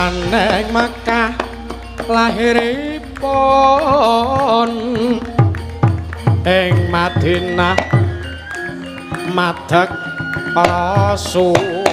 Wonten ing Mekah lahiripun, ing Madinah madeg Rasul.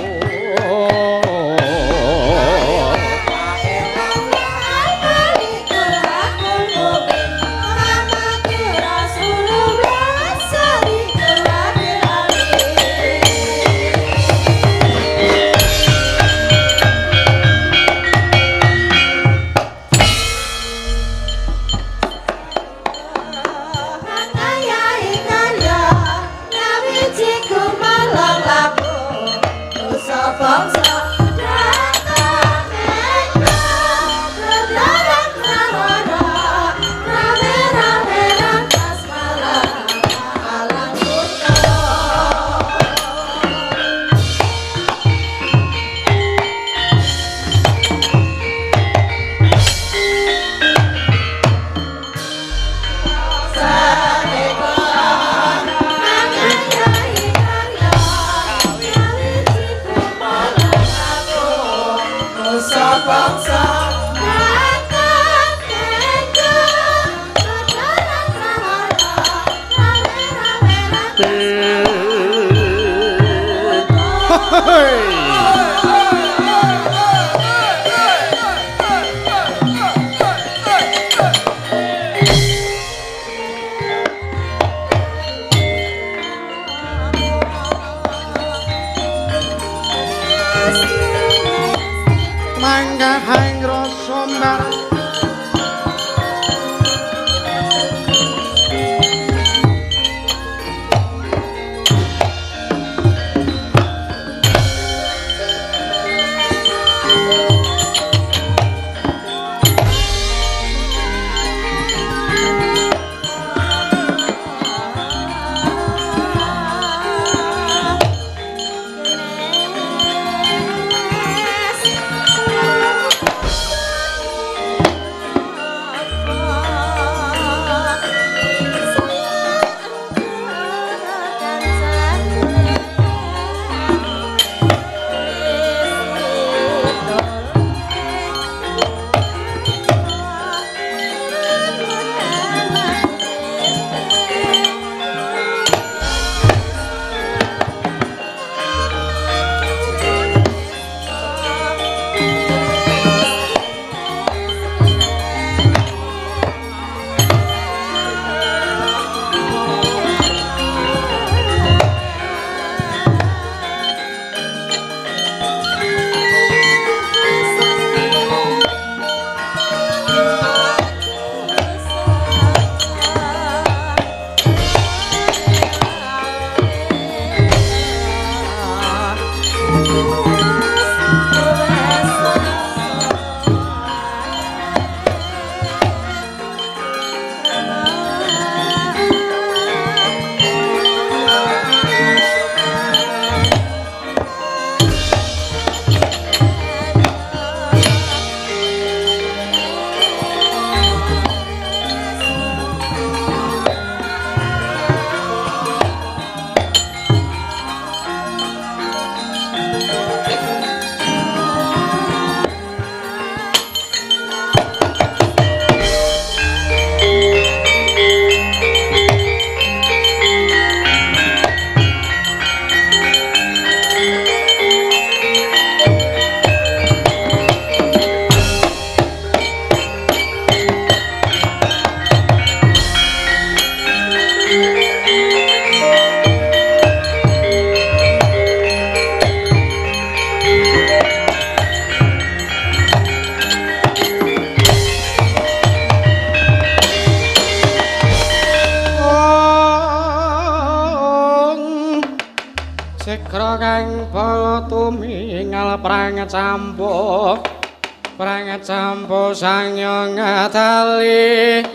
Prang campo sangya ngadali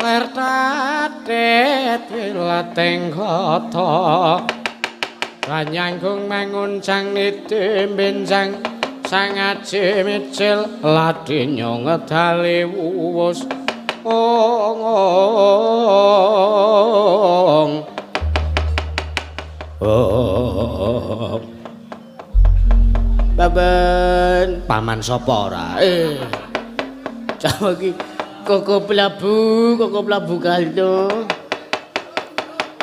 ler tatet wilating kota ranyanggung manguncang niti benjang sangaji micil ladinya ngedali wuwus ong ong. Baben. Paman sapa ora? Jawa iki Koko Prabu, Koko Prabu Karna.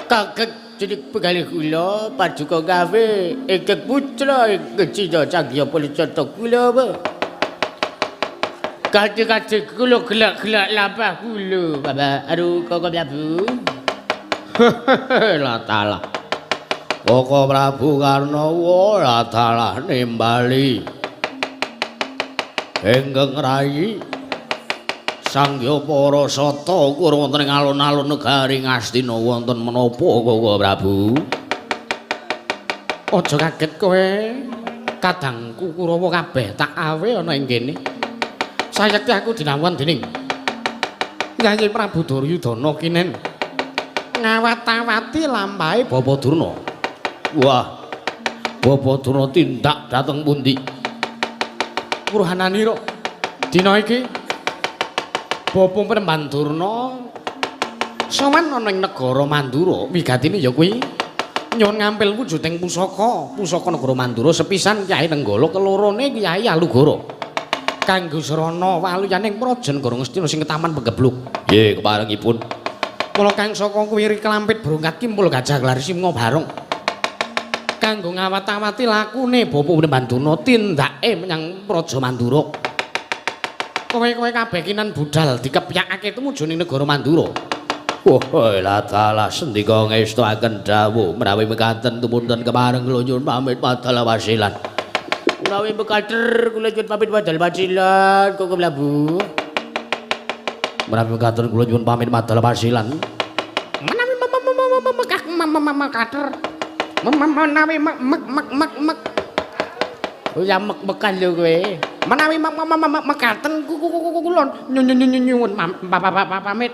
Kaget jadi pegalih kula paduka gawe ingkang putra ingkang Cina Cangya Palicata kula apa. Kate-kate kula gelak-gelak lampah kula, Bapak. Aduh, Koko Prabu. La talah. Koko Prabu Karna ora talah nimbali. Ingkang rayi Sangya Parasata kura wonten ing alun-alun negari Ngastina wonten menapa Koko Prabu? Aja kaget kowe. Kadangku Kurawa kabeh tak awe ana ing kene. Sayekti aku dinawon dening Yayi Prabu Duryudana kinen ngawat-awati lampahe Bapa Durna. Wah. Bapa Durna tindak dhateng pundi? Purhananira dina iki Bapa Premban Durna sowan ana ing negara Mandura, wigatine ya kuwi nyuwun ngampil wujuding pusaka, pusaka negara Mandura sepisan Kyai Nenggala, kelorone Kyai Alugara. Kanggo srana waluyaning praja negara Ngastina sing ketaman penggebluk. Nggih, keparengipun. Mula kang saka kuwi klampit brongkat kimpul gajah klarisi barong. Kanggo ngawat-awati lakune Bapa Premban Durna tindake menyang praja Mandura. Kowe-kowe kabeh kinan budal dikepyakake tumuju ning negara Mandura. Wah, la talah sendika ngestuaken dawuh menawi mekaten tumunten kepareng kula nyuwun pamit padal wasilan. Menawi mekaten kula nyuwun pamit padal wasilan, Koko Prabu. Menawi mekaten kula nyuwun pamit padal wasilan. Menawi mekaten. Menawi mek. Ya mek-mekan lho kowe. Menawi mekaten kula nyuwun pamit.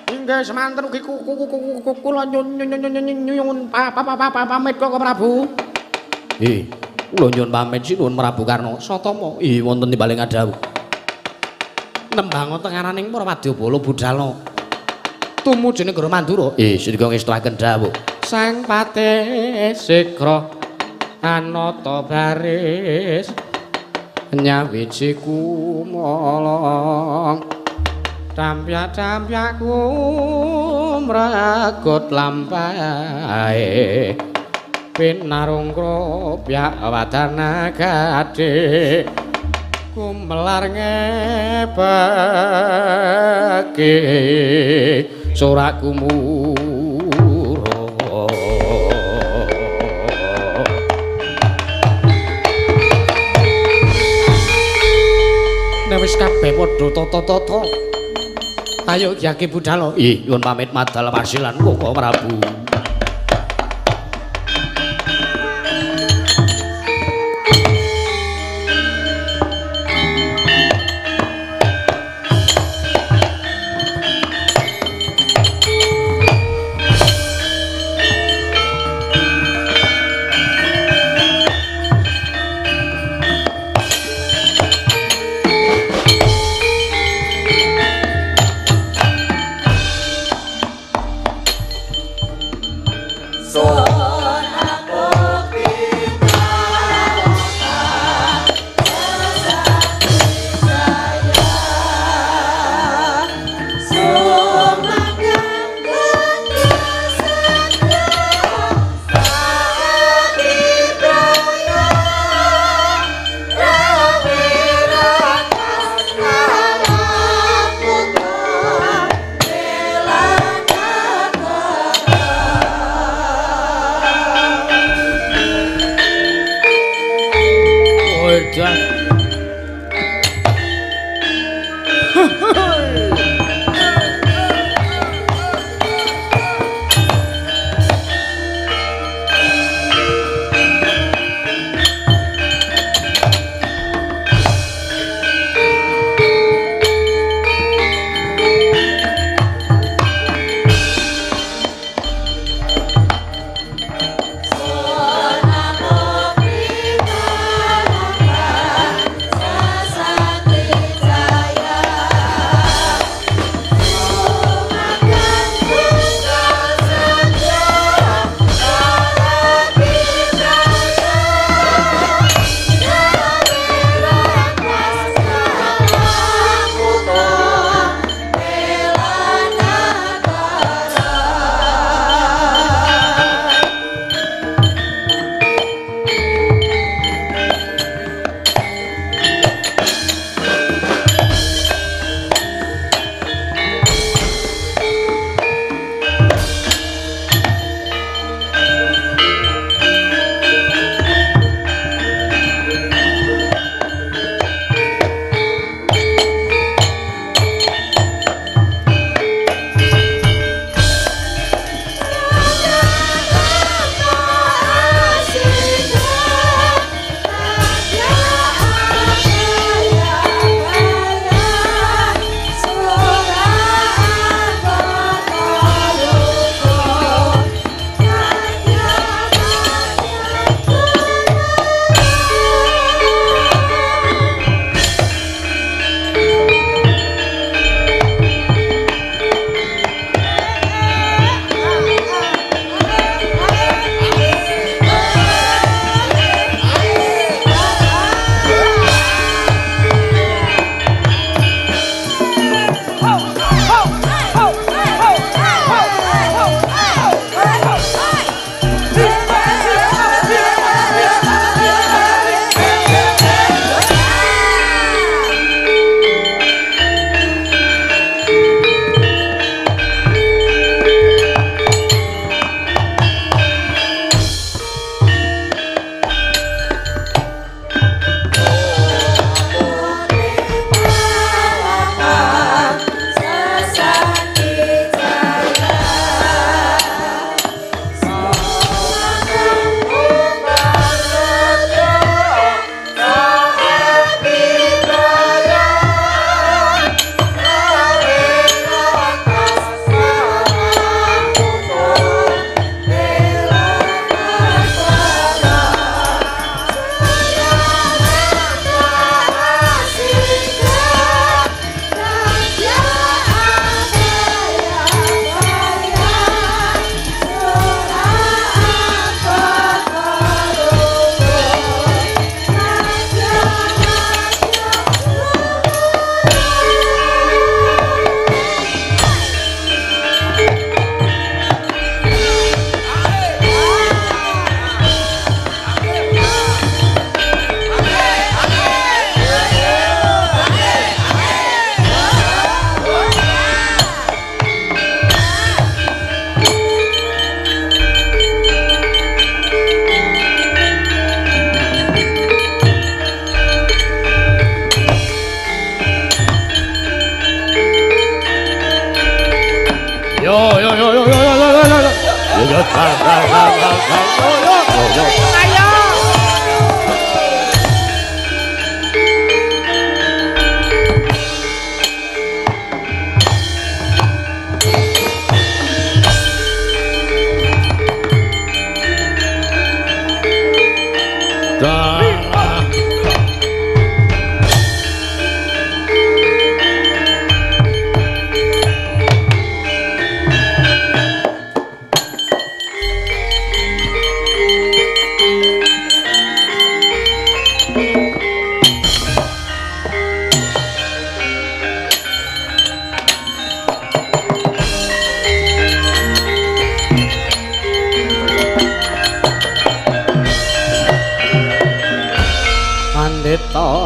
Inggih semanten ugi kula nyuwun pamit Koko Prabu. Nggih, kula nyuwun pamit sinuwun Prabu Karna Satama. Ih wonten timbaling adhawuh. Nembang tengaraning para wadyabala budalna tumuju negara Mandura. Ih sendika ngestuaken dawuh. Sang Patih Sikra anata baris nyawiji kumolong tampyak-tampyak kumragot lampahe pinarung kropyak wadana gadhe kumelar ngebake sorak kumuro. Nek wis kabeh padha tata-tata, ayo yake budal. Ih, nyuwun pamit madal wasilan Koko Prabu.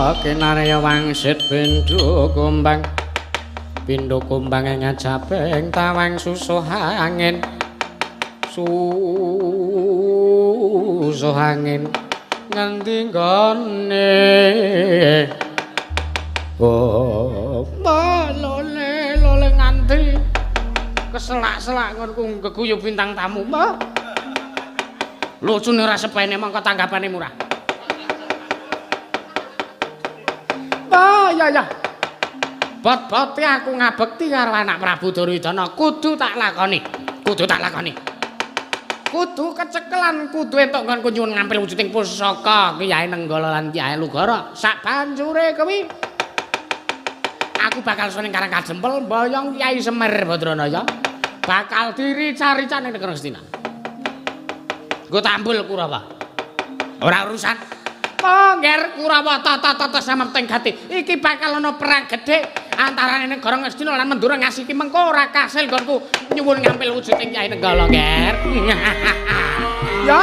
Kinarya wangsit pindho kumbang. Pindho kumbang ing ngajaping tawang susuh angin. Susuh angin ngendi nggone? Oh, lole lole nganti keselak-selak ngono geguyu bintang tamu. Mbah. Lucune ora sepene mongko tanggapane murah. Oh ya ya. Bot-bote aku ngabekti karo anak Prabu Duryudana kudu tak lakoni. Kudu tak lakoni. Kudu kecekelan, kudu entuk nggonku nyuwun ngampil wujuding pusaka Kyai Nenggala lan Kyai Lugara. Sak banjure kuwi aku bakal sowan ing Karang Kadempel mboyong Kyai Semar Badranaya. Bakal dirica-rica ning negara Ngastina. Nggo tambul Kurawa. Ora urusan. Pengger Kurawa tata-tata samepting gati. Iki bakal ana perang gedhe antarane negara Ngastina lan Mandura ngasiki mengko ora kasil nggonku nyuwun ngampil wujuding Kyai Nenggala, Nger. Ya.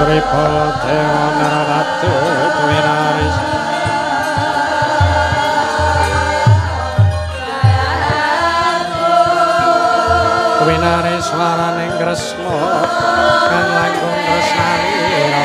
Sri Baladewa Nararatu Tuwinaris Tuwinaris waraning Kresna kang langkung tresnanira.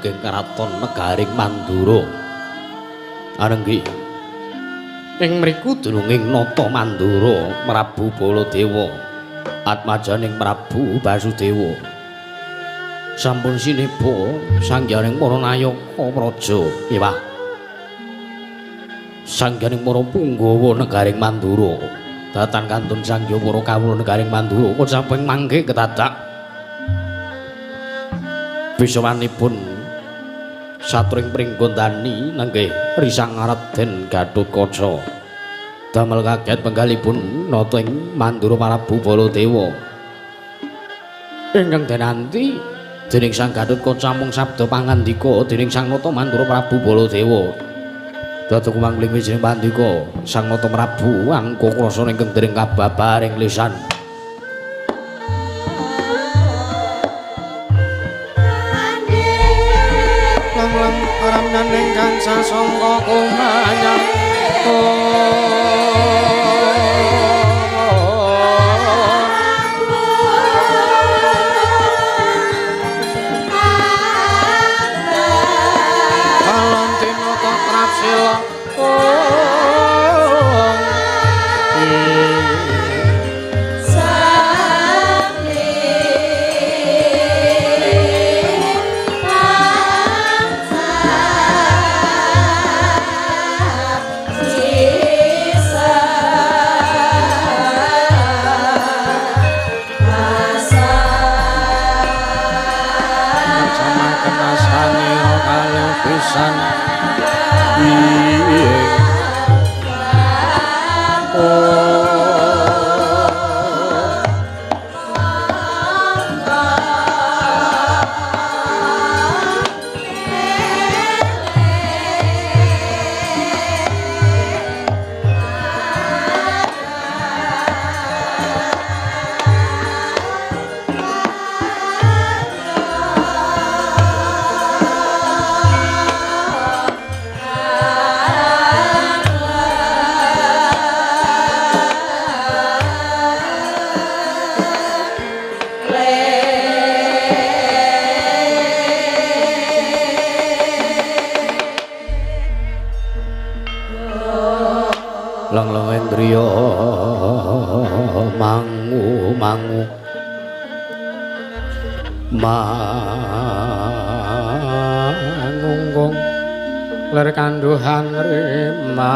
mligi karaton negaring Mandura. Anenggi ing mriku dununging Nata Mandura Prabu Baladewa atmajaning Prabu Basudewa. Sampun sineba sangyaning para nayaka praja ewah sangyaning para punggawa negaring Mandura datan kantun sangya para kawula negaring Mandura kocaping mangke ketadak pisawanipun satring pringgondani nenggih Risang Raden Gatotkaca damel kaget penggalipun nata ing Mandura Prabu Baladewa ingkang denanti dening Sang Gatotkaca mung sabda pangandika dening Sang Nata Mandura Prabu Baladewa. Dados kumangling wijining pandika Sang Nata Prabu angka krasa ingkang dereng kababaring lisan. Lang-lang ramyaning kang sasangka kumanyar. Manunggung lir kandhuhan rema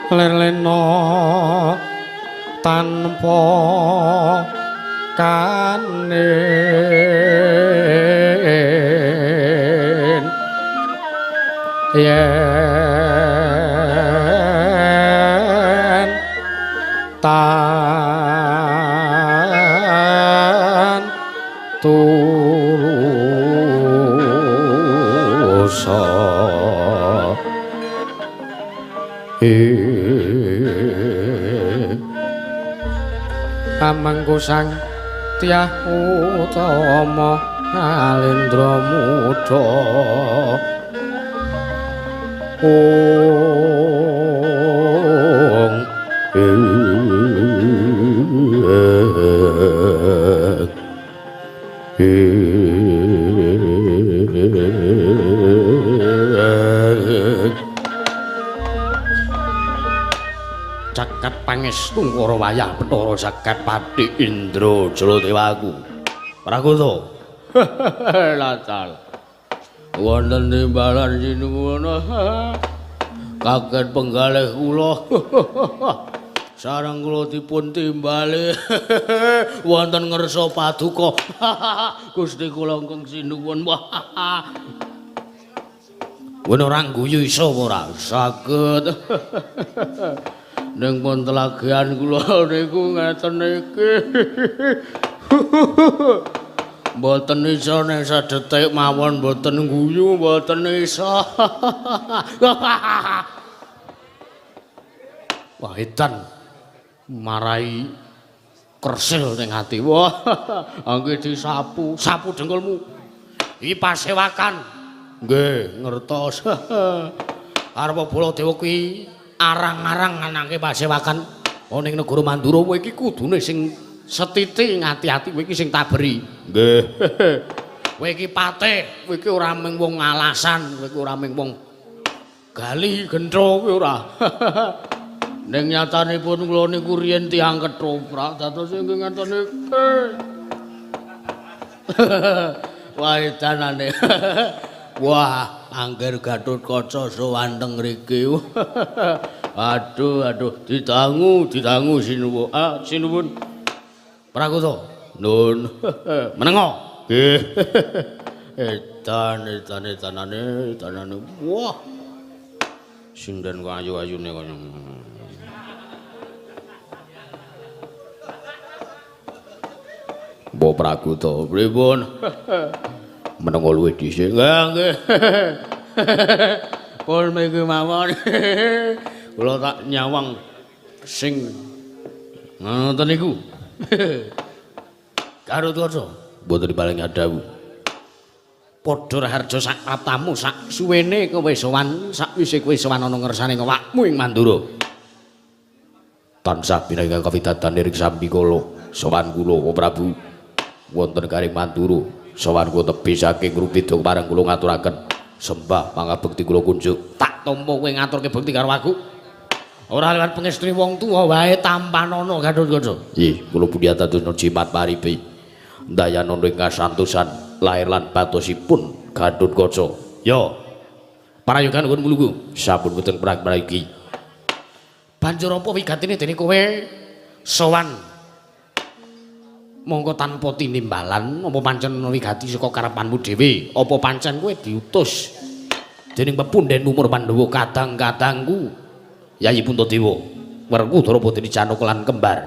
lir lena tanpa kanen yen tan tulusa amangku sang Tyah utama Alendra muda ong jagat pangestu Kara wayah Bathara jagat Pati Indra Jaladewaku. Prakoso. Latal. Wonten timbalan sinuwun. Kaget penggalih kula. Sareng kula dipun timbali. Wonten ngersa paduka. Gusti kula ingkang sinuwun. Wen ora guyu iso apa ora? Saged. Ning pun telagean kula niku ngeten iki. Mboten iso ning sadetik mawon mboten guyu, mboten iso. Wah, edan marai kersil ning ati. Wah, angge disapu, sapu dengkulmu. Iki pasewakan. Nggih, ngertos. Arep Baladewa kuwi arang-arang anake pasewakan ana ing negara Mandura kowe iki kudune sing setiti ngati-ati kowe iki sing taberi. Nggih. Kowe iki patih, kowe iki ora mung wong alasan, kowe iki ora mung wong gali gentho kowe ora. Ning nyatanipun kula niku riyen tiyang ketoprak dados nggih ngeten iki. Wah edanane. Wah, angger Gatotkaca sowan teng mriki. Aduh, aduh, didangu, didangu sinuwun. Ah, sinuwun. Prakoso. Nun. Menengo. Nggih. Edan, edan, edanane, edanane. Wah. Sinden kok ayu-ayune kaya. Mbok Prakoso, pripun? Menengo luwih dhisik. Nggih, nggih. Pun mriki mawon. Kula tak nyawang sing ngoten niku. Gatotkaca, mboten diparingi dawuh. Padha raharja sak praptamu sak suwene kowe sowan, sakwise kowe sowan ana ngersane awakmu ing Mandura. Tansah pinanggih kawidadan ing sambikala sowan kula Prabu wonten garing Mandura. Sowan kula tebih saking Rupida pareng kula ngaturaken sembah pangabekti kula kunjuk. Tak tampa kowe ngaturke bekti karo aku. Ora liwat pengestri wong tuwa wae tampanana Gatotkaca. Nggih, kula pundi dados jimat paripi. Ndayanana ing kasantosan lahir lan batosipun Gatotkaca. Ya. Prayogan nuwun mlugu. Sampun boten prag-pragi. Banjur apa wigatine dene kowe sowan mongko tanpa tinimbalan apa pancen wigati saka karepanmu dhewe apa pancen kowe diutus dening pepundhenmu Para Pandhawa kadang-kadangku Yayi Puntadewa Werkudara dene Janaka lan kembar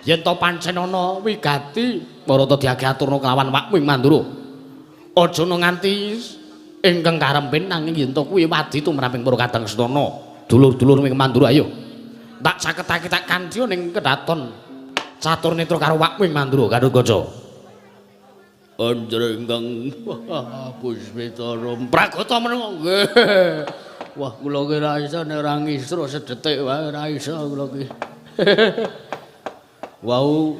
yen to pancen ana wigati Bharata diage aturna kelawan wakmu ing Mandura aja nganti ingkang karempen nanging yen to kuwi wadi tumraping para kadang sedana dulur-dulur ing Mandura ayo tak caketake tak kandha ning kedaton catur netra karo wakmu ing Mandura Gatotkaca. Anjre ingkang Puspitara Pragata menengo. Nggih. Wah kula ki ora iso nek ora ngisro sedetik wae ora iso kula ki. Wau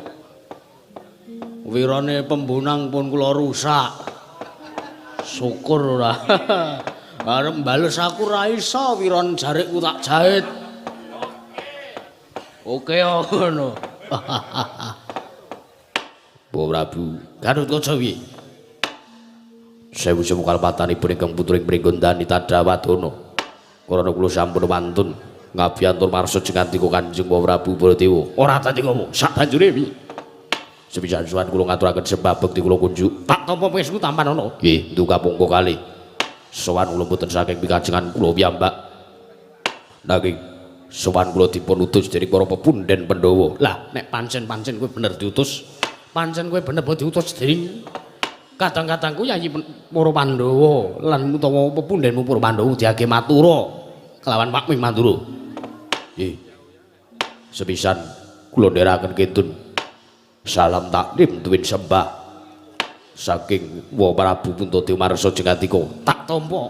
wirane pembunang pun kula rusak. Syukur ora. Arep mbales aku ora iso wiron jarikku tak jahit. Oke ngono. Bapak Prabu Gatotkaca piye? Sewu-sewu kalpatanipun ingkang putring Pringgondani Tadawadana. Karana kula sampun wantun ngabiyantur marsa jengandika Kanjeng Bapak Prabu Baladewa. Ora dadi ngono, sak banjure piye? Sepisan suwan kula ngaturaken sembah bekti kula kunjuk. Tak tampa pangestu tampanana. Nggih, nduka pungko kalih. Sowan kula mboten saking pikajengan kula piyambak. Nanging sowan kula dipun utus dening para pepundhen Pandhawa. Lah, nek pancen-pancen kowe bener diutus, pancen kowe bener diutus dening kadang-kadangku Yayi para Pandhawa lan utawa pepundhenmu para Pandhawa diage matura kelawan wakmu ing Mandura. Nggih. Sepisan kula ndherekaken kintun salam taklim tuwin sembah saking Wa Prabu Puntadewa marsa jengatika. Tak tampa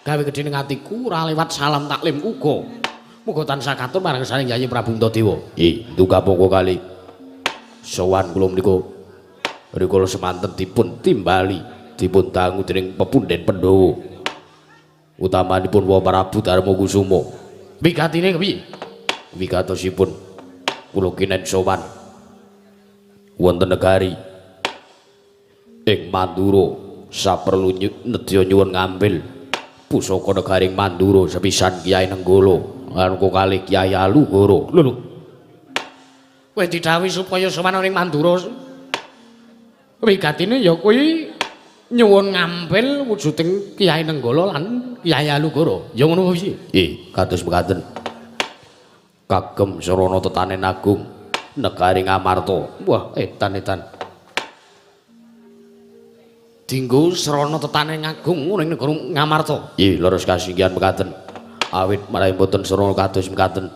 gawe gedhe ning atiku ora lewat salam taklim uga. Muga tansah katur marang saring Yayi Prabu Puntadewa. Nggih, nduka pungko kalih. Sowan kula menika rikala semanten dipun timbali, dipun dangu dening pepundhen Pandhawa. Utamanipun Wa Prabu Darmakusuma. Wigatine kepiye? Wigatosipun kula kinen sowan wonten negari ing Mandura saperlu nedya nyuwun ngambil pusaka negari Mandura sepisan Kyai Nenggala. Lan kalih Kyai Alugoro. Lho lho. Kowe didhawuhi supaya sowan ning Mandura. Wigatine ya kuwi nyuwun ngampil wujuding Kyai Nenggala lan Kyai Alugoro. Ya ngono piye? Nggih, kados mekaten. Kagem sarana tetanen agung negari Ngamarta. Wah, edan-edan. Dinggo sarana tetanen agung ning negara Ngamarta. Nggih, leres kasinggihan mekaten. Awit marai mboten sarana kados mekaten.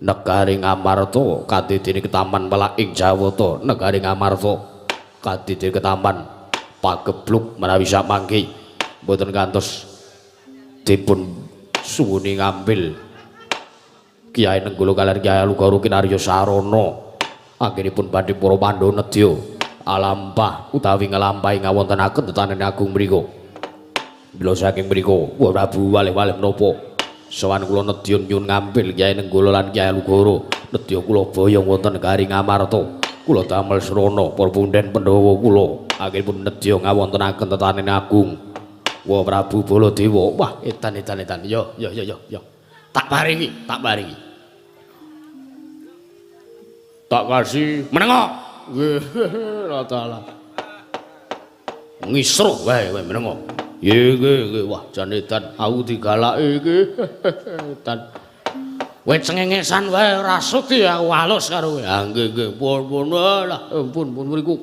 Negari Ngamarta kadidene ketaman pelak ing Jawata. Negari Ngamarta kadidene ketaman Pagebluk menawi samangke mboten kantos dipun suwuni ngambil Kyai Nenggala kaliyan Kyai Alugoro kinarya sarana anggenipun badhe para Pandhawa nedya alampah utawi nglampahi ngawontenaken tetanen agung mriku. Mila saking mriku Wah Prabu waleh-waleh menapa sowan kula nedya nyuwun ngambil Kyai Nenggala lan Kyai Alugoro nedya kula boyong wonten negari Ngamarta. Kula damel srana para punden Pandhawa kula anggenipun nedya ngawontenaken tetanen agung. Wah Prabu Baladewa, wah edan edan edan. Yo yo yo yo yo. Tak paringi, tak paringi. Tak kasih menengo. Nggih, la taala. Ngisruh wae kowe menengo. Nggih nggih nggih, wah jan edan aku digalaki iki. Edan. Kowe cengengesan wae ora sudi aku alus karo kowe. Ah nggih nggih, pun pun lah, pun pun mriku.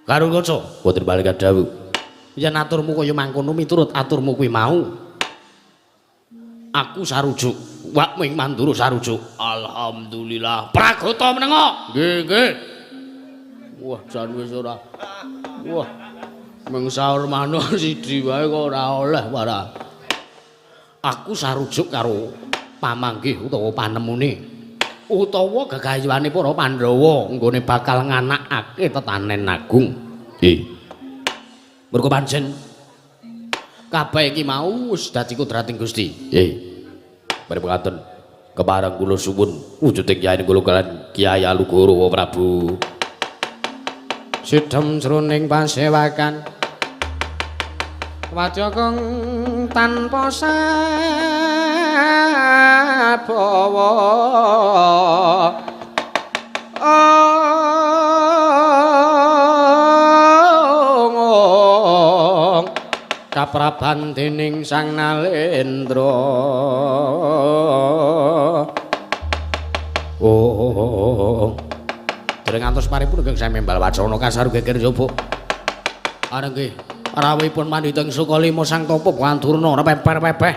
Karo kaca boten balik dawuh. Yen aturmu kaya mangkono miturut aturmu kuwi mau. Aku sarujuk, wak ing Mandura sarujuk. Alhamdulillah. Pragata menengo. Nggih nggih. Wah jan wis ora. Wah. Mung saur manuk siji wae kok ora oleh para. Aku sarujuk karo pamanggih utawa panemune utawa gegayuhane para Pandhawa nggone bakal nganakake tetanen agung. Nggih. Mergo pancen kabeh iki mau wis dadi kudrating Gusti. Nggih. Mari mekaten kepareng kula suwun wujuding Kyai Nenggala kaliyan Kyai Alugoro Prabu. Sidhem jroning pasewakan wadya kang tanpa sabawa kapraban dening Sang Nalendra. Oh, dereng ngantos paripun ingkang sami membal wacana kasaru geger jaba. Areng nggih rawuhipun pandhita ing Sukalima Sang Tapa Bandurna peper-pepeh.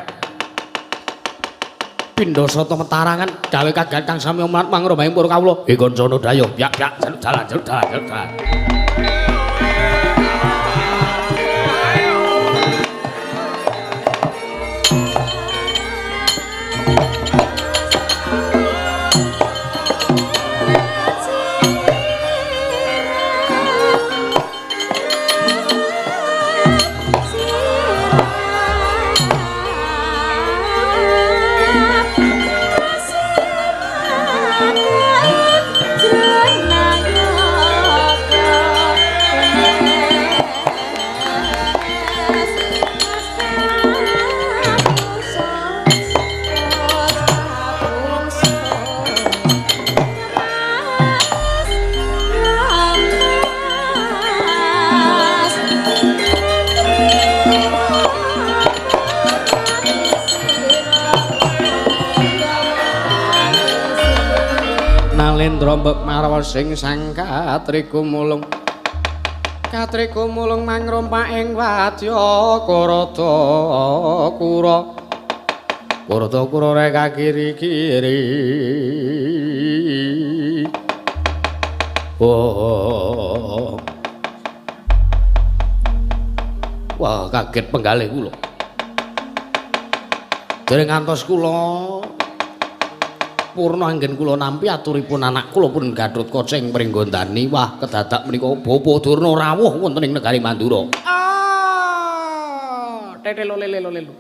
Pindha sata metarangan gawe kaget kang sami omrat mangromahing para kawula. He kancana dayo byak-byak jaluk dalan jaluk dalan jaluk dalan. Nalendra mbek marwa sing sang katrikumulung katrikumulung mangrompak ing wadya Karada Kura Karada Kura reka kiri-kiri. Oh. Wah kaget penggalih kula. Dereng ngantos kula purna anggen kula nampi aturipun anak kula pun Gathotkaca ing Pringgondani. Wah kedadak menika Bapa Durna rawuh wonten ing negari Mandura. Ah, tete lole lole lole.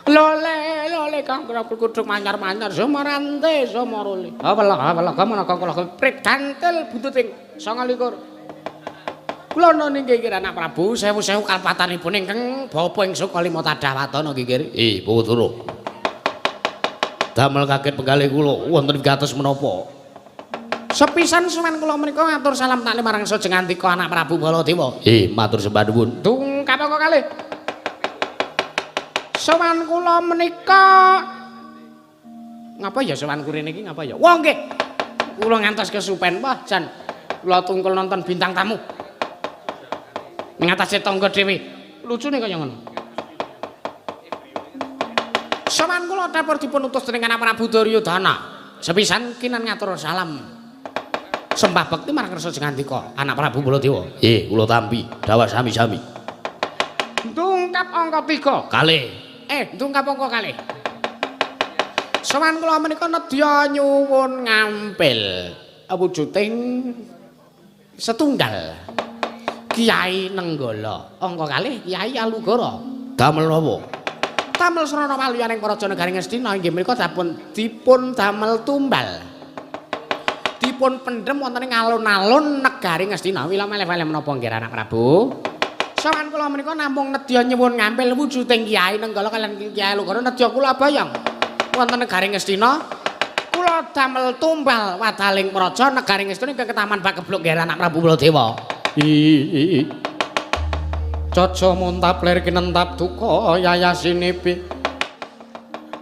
Lole lole kang kudu manyar-manyar sumarante sumarole. Ha welah ha welah gamono kang kula prit gantel buntuting 29. Kula noni nggih anak Prabu sewu-sewu kalpatanipun ingkang bapa ing Sukalima Tadawatana nggih. Bapa Durna. Damel kaget penggalih kula wonten wigatos menapa. Sepisan suwen kula menika ngatur salam taklim marang Sujeng Andika anak Prabu Baladewa. Matur sembah nuwun. Dungkap kok kalih. Sowan kula menika ngapa ya sowan kurene iki ngapa ya? Wah nggih. Kula ngantos kesupen. Wah jan kula tungkul nonton bintang tamu. Ning atase tangga dhewe. Lucune kaya ngono. Sowan kula dapur dipun utus dening anak Prabu Duryudana. Sepisan kinan ngatur salam. Sembah bekti marang kersa Jengandika, anak Prabu Baladewa. Nggih, kula tampi. Dawah sami-sami. Ndungkap angka 3. Kalih. Ndungkap angka kalih. Sowan kula menika nedya nyuwun ngampil wujuding setunggal Kiai Nenggala. Angka kalih Kiai Alugara. Damel napa? Damel srana waluyaning para negari Ngastina inggih menika dipun damel tumbal. Dipun pendhem wonten ing alun-alun negari Ngastina. Wila meleh-meleh menapa nggih anak Prabu? Sowan kula menika namung nedya nyuwun ngampil wujuding Kiai Nenggala kaliyan Kiai Alugara nedya kula bayang wonten negari Ngastina. Kula damel tumbal wadaling praja negari Ngastina ingkang ketaman Pagebluk nggih anak Prabu Baladewa. Caca muntap lir kinentap duka yayasinipi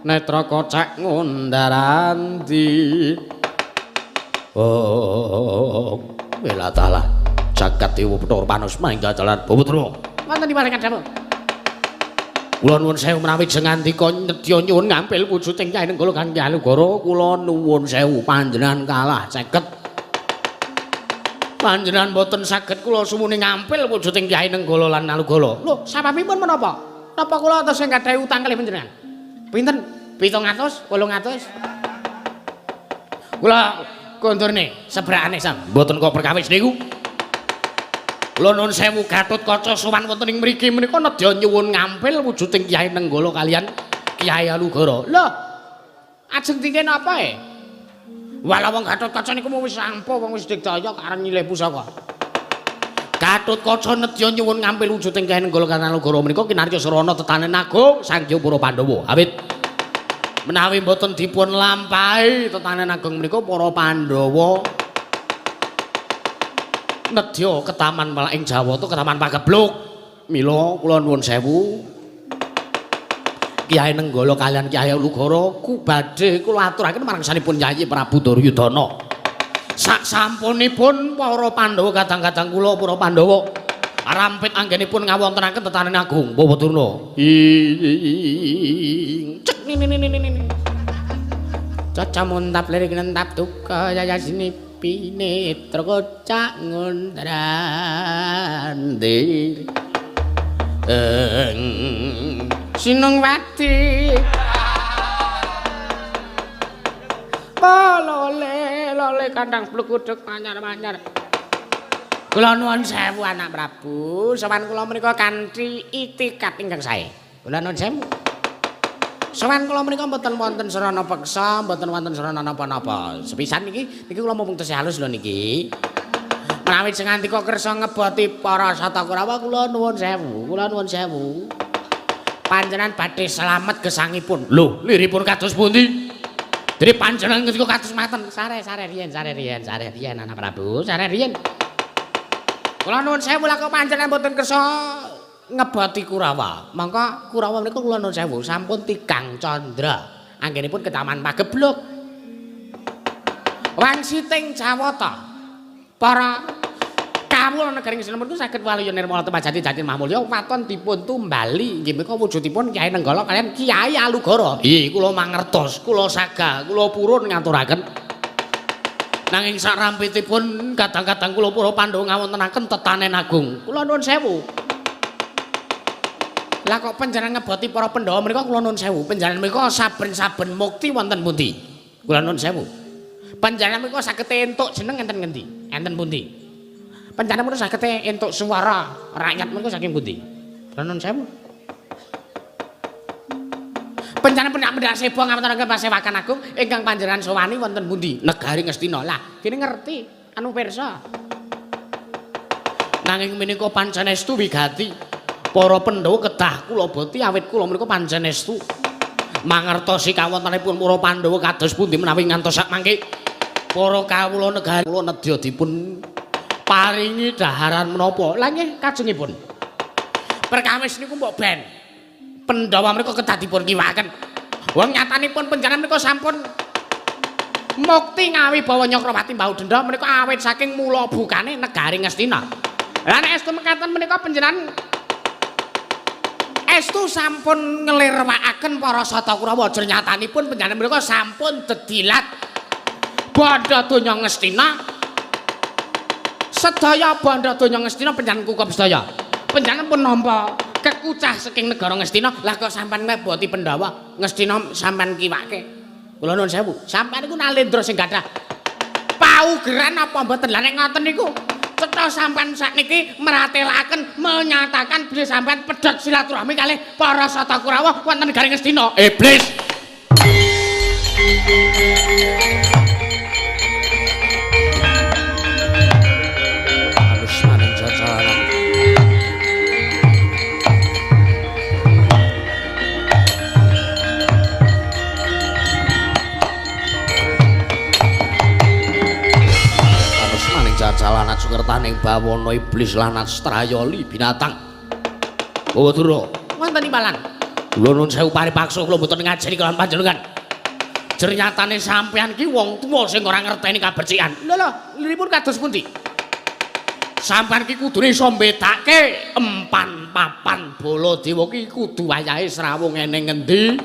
netra kocak ngundarandi. Oh, wela talah jagat dewa Bathara Panusma ing dalan Bawa. Wonten diparingan dawuh. Kula nuwun sewu menawi jengandika nedya nyuwun ngampil wujuding Kyai Nenggala kang Kyai Alugara, kula nuwun sewu panjenengan kalah seket. Panjenengan boten saged kula sumuni ngampil wujuding Kyai Nenggala lan Alugara. Lho, sababipun menapa? Napa kula tesih gadhahi utang kalih panjenengan? Pinten? 700, 800? Kula kondurne sebrakane sam. Mboten kok perkawis niku. Kula nuwun sewu Gatotkaca sowan wonten ing mriki menika nedya nyuwun ngampil wujuding Kyai Nenggala kaliyan Kyai Alugara. Lho, ajeng dingke napa e? Walah wong Gatotkaca niku wis ampuh, wong wis digdaya karep nyilih pusaka. Gatotkaca nedya nyuwun ngampil wujuding Kyai Nenggala kaliyan Alugara menika kinarya sarana tetanen agung sanghyang para Pandhawa. Awit menawi mboten dipun lampahi tetanen agung menika para Pandhawa nedya ketaman malah ing Jawata ketaman Pagebluk. Mila kula nuwun sewu Kyai Nenggala kaliyan Kyai Alugara ku badhe kula aturaken marang sanipun Yayi Prabu Duryudana. Sak sampunipun para Pandhawa kadang-kadang kula para Pandhawa rampit anggenipun ngawontenaken tetanen agung Bawa Durna. Cek nini. Caca muntap lirik nentap duka yayasini pinetra kocak ngundrandi. Sinungwati. Lole lole kandang blekuduk manyar-manyar. Kula nuwun sewu anak Prabu, sowan kula menika kanthi itikat ingkang sae. Kula nuwun sewu. Sowan kula menika mboten wonten sarana peksa, mboten wonten sarana napa-napa. Sepisan niki, niki kula mumpung tesih halus lho niki. Menawi sengandika kersa ngeboti para Satakurawa kula nuwun sewu, kula nuwun sewu. Panjenengan badhe slamet gesangipun. Lho, liripun kados pundi? Dene panjenengan ngendika kados maten. Sare sare riyen, sare riyen, sare riyen anak Prabu, sare riyen. Kula nuwun sewu lha kok panjenengan mboten kersa ngeboti Kurawa. Mangka Kurawa menika kula nuwun sewu sampun tigang candra anggenipun ketaman Pagebluk. Wangsiting Jawata para kawula negari Ngastina menika saged waluya nirmala temajati jati mahmulya waton dipun tumbali inggih menika wujudipun Kyai Nenggala kaliyan Kyai Alugara. Nggih, kula mangertos, kula saga, kula purun ngaturaken. Nanging sakrampitipun kadang-kadang kula para Pandhawa ngawontenaken tetanen agung. Kula nuwun sewu. Lah kok panjenengan ngeboti para Pandhawa menika kula nuwun sewu. Panjenengan menika saben-saben mukti wonten pundi? Kula nuwun sewu. Panjenengan menika saged entuk jeneng enten ngendi? Enten pundi? Panjenengan menika saged entuk suara rakyat menika saking pundi? Kula nuwun sewu. Panjenengan pendak-pendak seba ngawontenaken pasewakan agung ingkang panjenengan sowani wonten pundi? Negari Ngastina. Lah, kene ngerti anu pirsa. Nanging menika pancen estu wigati. Para Pandhawa kedah kula boti awit kula menika pancen estu mangertosi kawontenanipun para Pandhawa kados pundi menawi ngantos sak mangke para kawula negari kula nedya dipun paringi dhaharan menapa. Lah nggih kajengipun. Perkawis niku mbok ben Pandhawa menika kedah dipun kiwaken. Wong nyatanipun panjenengan menika sampun mukti ngawibawa Nyakrawati Mbau Denda menika awit saking mula bukane negari Ngastina. Lah nek estu mekaten menika panjenengan estu sampun nglirwakaken para Satakurawa nyatanipun panjenengan menika sampun dedilat bandha donya Ngastina. Sedaya bandha donya Ngastina panjenengan kukup sedaya. Panjenengan pun nampa kekucah saking negara Ngastina. Lah kok sampean ngeboti Pandhawa Ngastina sampean kiwake. Kula nuwun sewu, sampean niku nalendra sing gadah paugeran apa mboten? Lah nek ngoten niku cetha sampean sakniki meratelaken menyatakan bilih sampean pedhot silaturahmi kalih para Sata Kurawa wonten negari Ngastina. Iblis. Halus maning jajaran. Jalanat sukertaning bawana iblis lanat strayoli binatang. Bawadura, wonten imbalan. Kula nuwun sewu paripaksa kula mboten ngajeni kalawan panjenengan. Jernyatane sampeyan ki wong tuwa sing ora ngerteni kabecikan. Lho lho, liripun kados pundi? Sampeyan ki kudune iso mbedake empan papan Baladewa ki kudu wayahe srawung eneng ngendi?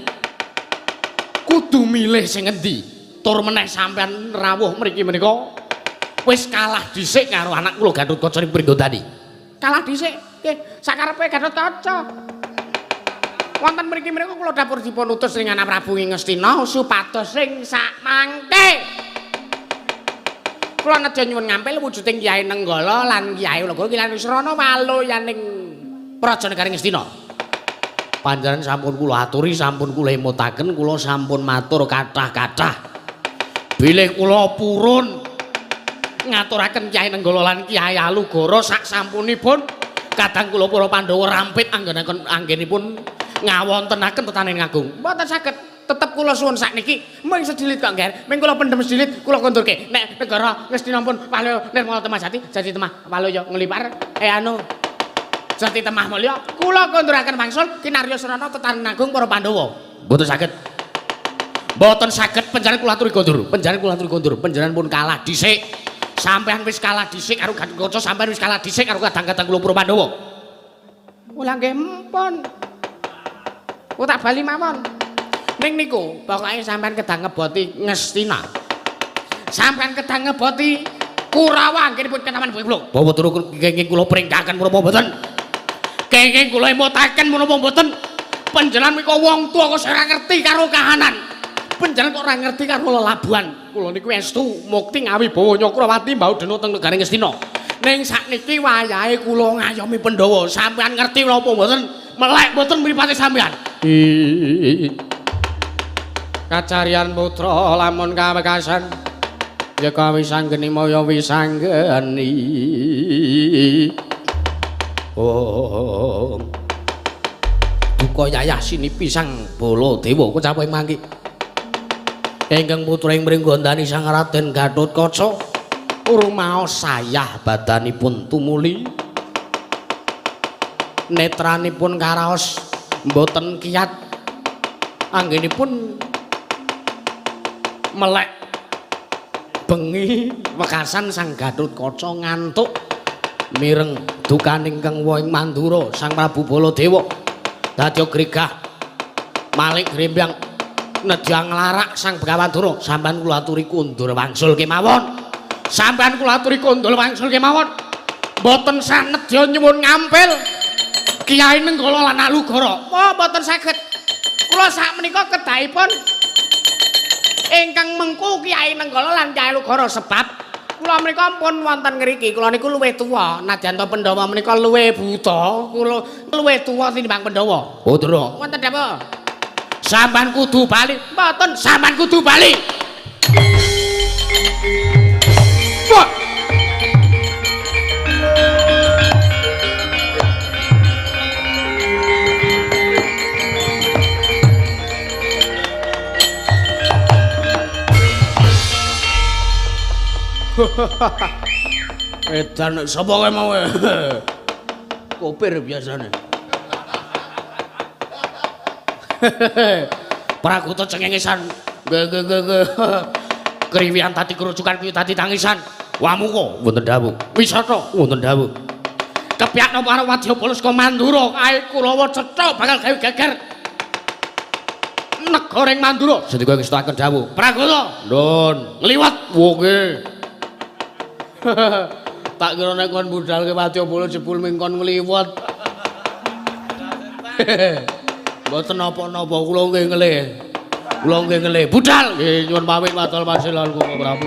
Kudu milih sing ngendi? Tur meneh sampeyan rawuh mriki menika wis kalah dhisik karo anak kula Gatotkaca ning Pringgondani. Kalah dhisik? Nggih, sakarepe Gatotkaca. Wonten mriki menika kula dapur dipun utus ring anak Prabu ing Ngastina supados sing sakmangke kula nedya nyuwun ngampil wujuding Kyai Nenggala lan Kyai Ulaga lan Wisrana waloyaning praja negari Ngastina. Panjenengan sampun kula aturi, sampun kula emutaken, kula sampun matur kathah-kathah. Bilih kula purun ngaturaken Kyai Nenggala lan Kyai Alugara sak sampunipun kadang kula para Pandhawa rampit anggenipun ngawontenaken tetanen agung. Mboten saged, tetep kula suwun sakniki mung sedilit kok nggih. Mung kula pendhem sedilit kula kondurke. Nek negara Ngastina pun Waluya Nirmala Temah Jati, Jati Temah Waluya nglipar anu Jati Temah Mulya kula konduraken wangsul kinarya srana tetanen agung para Pandhawa. Mboten saged. Mboten saged panjenengan kula aturi kondur. Panjenengan kula aturi kondur. Panjenengan pun kalah dhisik. Sampeyan wis kalah dhisik karo Gatotkaca, sampeyan wis kalah dhisik karo kadang-kadang kula para Pandhawa. Kula nggih empun. Ku tak bali mawon. Ning niku pokoke sampeyan kedah ngeboti Ngastina. Sampeyan kedah ngeboti Kurawa anggenipun ketaman kula. Bawa turu kenging kula pringkaken menapa mboten? Kenging kula emutaken menapa mboten? Panjenengan menika wong tuwa kok ora ngerti karo kahanan. Panjenengan kok ora ngerti karo lelabuhan. Kula niku estu mukti ngawibawa Nyakrawati mbau dena teng negari Ngastina. Ning sakniki wayahe kula ngayomi Pandhawa. Sampeyan ngerti napa mboten? Melek mboten mripate sampeyan. Kacarian putra lamun kawekasan ya kawisanggeni maya wisanggeni. Oh. Duka yayah sini pisang Baladewa kecap ing mangki. Ingkang putra ing Pringgondani Sang Raden Gatotkaca rumaos sayah badanipun tumuli netranipun karaos mboten kiyat anggenipun melek bengi wekasan Sang Gatotkaca ngantuk mireng dukaning kang ing Mandura Sang Prabu Baladewa dadi gregah malik grembyang nedya nglarak Sang Begawan Dura. Sampeyan kula aturi kundur wangsul kemawon. Sampeyan kula aturi kundur wangsul kemawon. Mboten sah nedya nyuwun ngampil Kyai Nenggala lan Alugara. Oh, mboten saged. Kula sakmenika kedahipun ingkang mengku Kyai Nenggala lan Kyai Alugara sebab kula menika pun wonten ngriki. Kula niku luwih tuwa, nadyan to Pandhawa menika luwih buta, kula luwih tuwa tinimbang Pandhawa. Oh, Dra. Wonten dawuh. Sampeyan kudu bali. Mboten, sampeyan kudu bali. Wah. Edan sapa kowe mau? Kopir biasane. Prakuta cengengesan. Nggih nggih nggih. Kriwian tadi kerucukan kuwi tadi tangisan. Wamuka wonten dawuh. Wisata wonten dawuh. Kepyak napa arep wadya polos ka Mandura kae Kurawa cetha bakal gawe geger. Negara ing Mandura. Sendika ngestakaken dawuh. Prakuta, ndon, ngliwat. Nggih. Tak kira nek kon budal ke Wadyabala jebul ming kon ngliwet. Mboten napa-napa kula nggih ngelih. Kula nggih ngelih. Budal nggih nyuwun pamit matur pasilan Koko Prabu.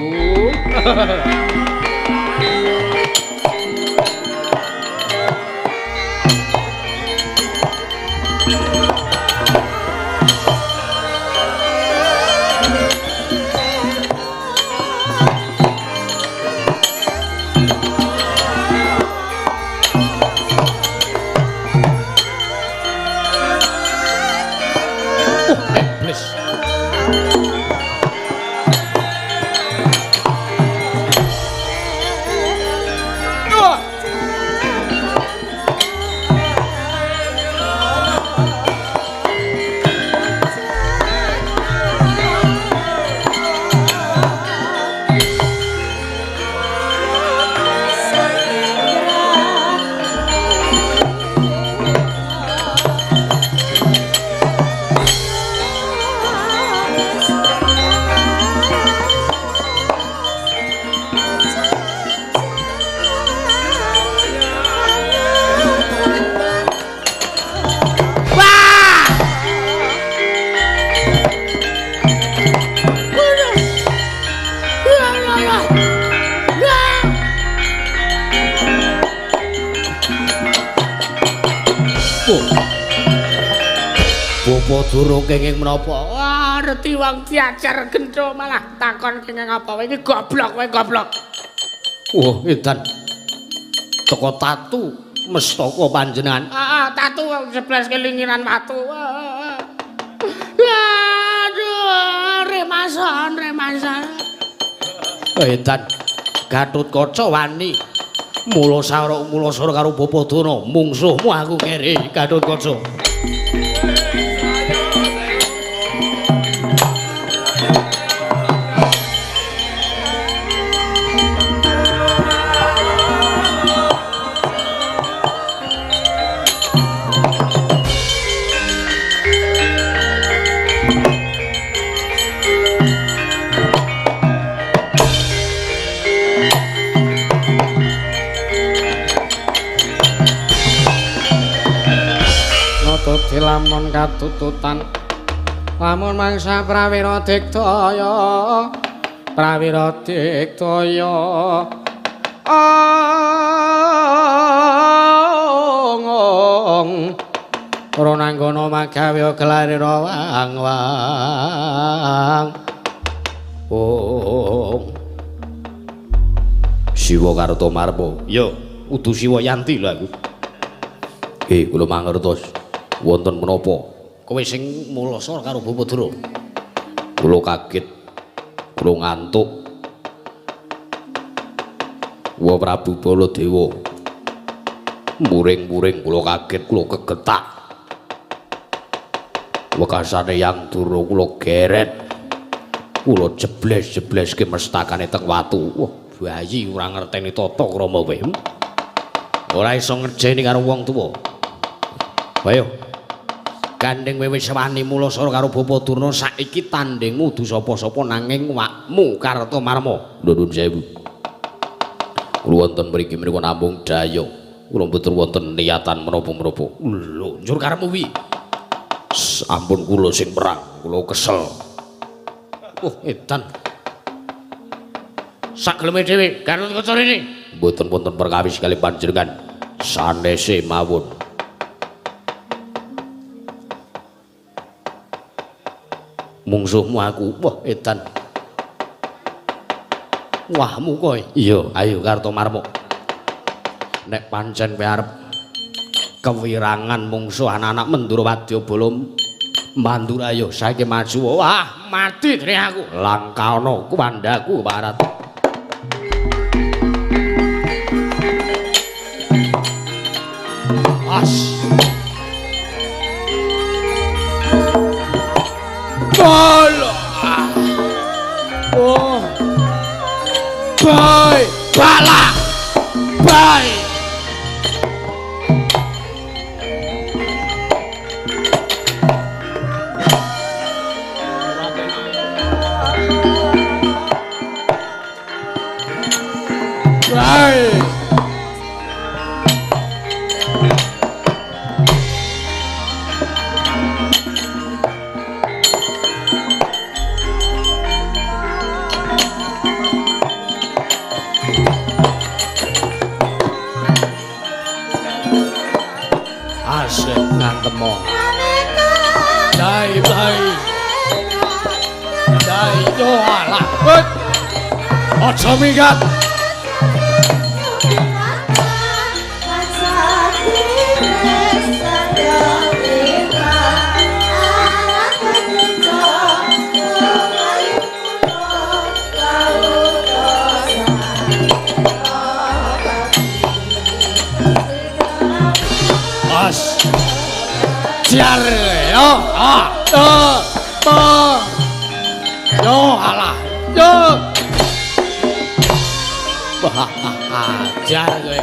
Durung kenging menapa? Wah, reti wong diajar gentho malah takon kenging apa kowe iki goblok kowe goblok. Wah, edan. Teko tatu mestaka panjenengan. Heeh, tatu 11 kelingiran watu. Aduh, remasan, remasan. Edan. Gatotkaca wani. Mula sarok mula sora karo Bapa Durna, mungsuhmu aku kere Gatotkaca. Lamun katututan lamun mangsa prawira diktaya prawira diktaya ong ronanggana magawe gelare wang wang ong Siwa Kartomarma ya udu Siwa Yanti lho aku. Nggih kula mangertos. Wonten menapa? Kowe sing mulasa karo Bapa Durna. Kula kaget. Kula ngantuk. Wa Prabu Baladewa. Muring-muring kula kaget, kula kegetak. Wekasane Yang Durna kula geret. Kula jebles-jebleske mestakane teng watu. Wah, bayi ora ngerteni tata krama kowe. Ora iso ngerjeni karo wong tuwa. Ayo. Gandeng kowe wis wani mulasara karo Bapa Durna, saiki tandingmu kudu sapa-sapa nanging wakmu Kartomarma. Nuwun sewu. Kula wonten mriki menika namung daya. Kula mboten wonten niatan menapa-menapa. Lho, njur karepmu piye? Ampun kula sing perang, kula kesel. Oh, edan. Sak geleme dhewe, Gatotkaca rene. Mboten wonten perkawis kali panjenengan. Sanese mawon. Mungsuhmu aku. Wah, edan. Wahmu kowe. Iya, ayo Kartomarma. Nek pancen kowe arep kewirangan mungsuh anak-anak Mandura Wadyabala Mandura ayo saiki maju. Wah, mati dene aku. Langkana kuwandaku barat. As. Bola. Oh. Boy, bala. Boy. Boy. Temo. Dai dai. Dai yo alah. Aja minggat. As. Jar yo ah to to. Yo alah. Yo. Wah, jar kowe.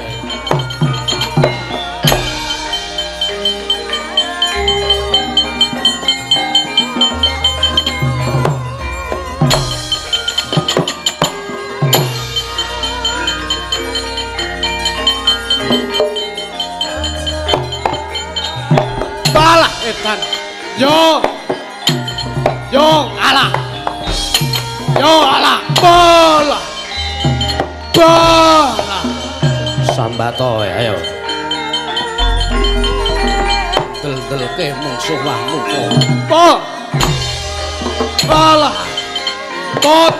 Alah edan. Yo. Yo alah. Yo alah. Bola. Bola. Sambato ayo. Del-delke mungsuh wahmuka. Po. Alah. Pot.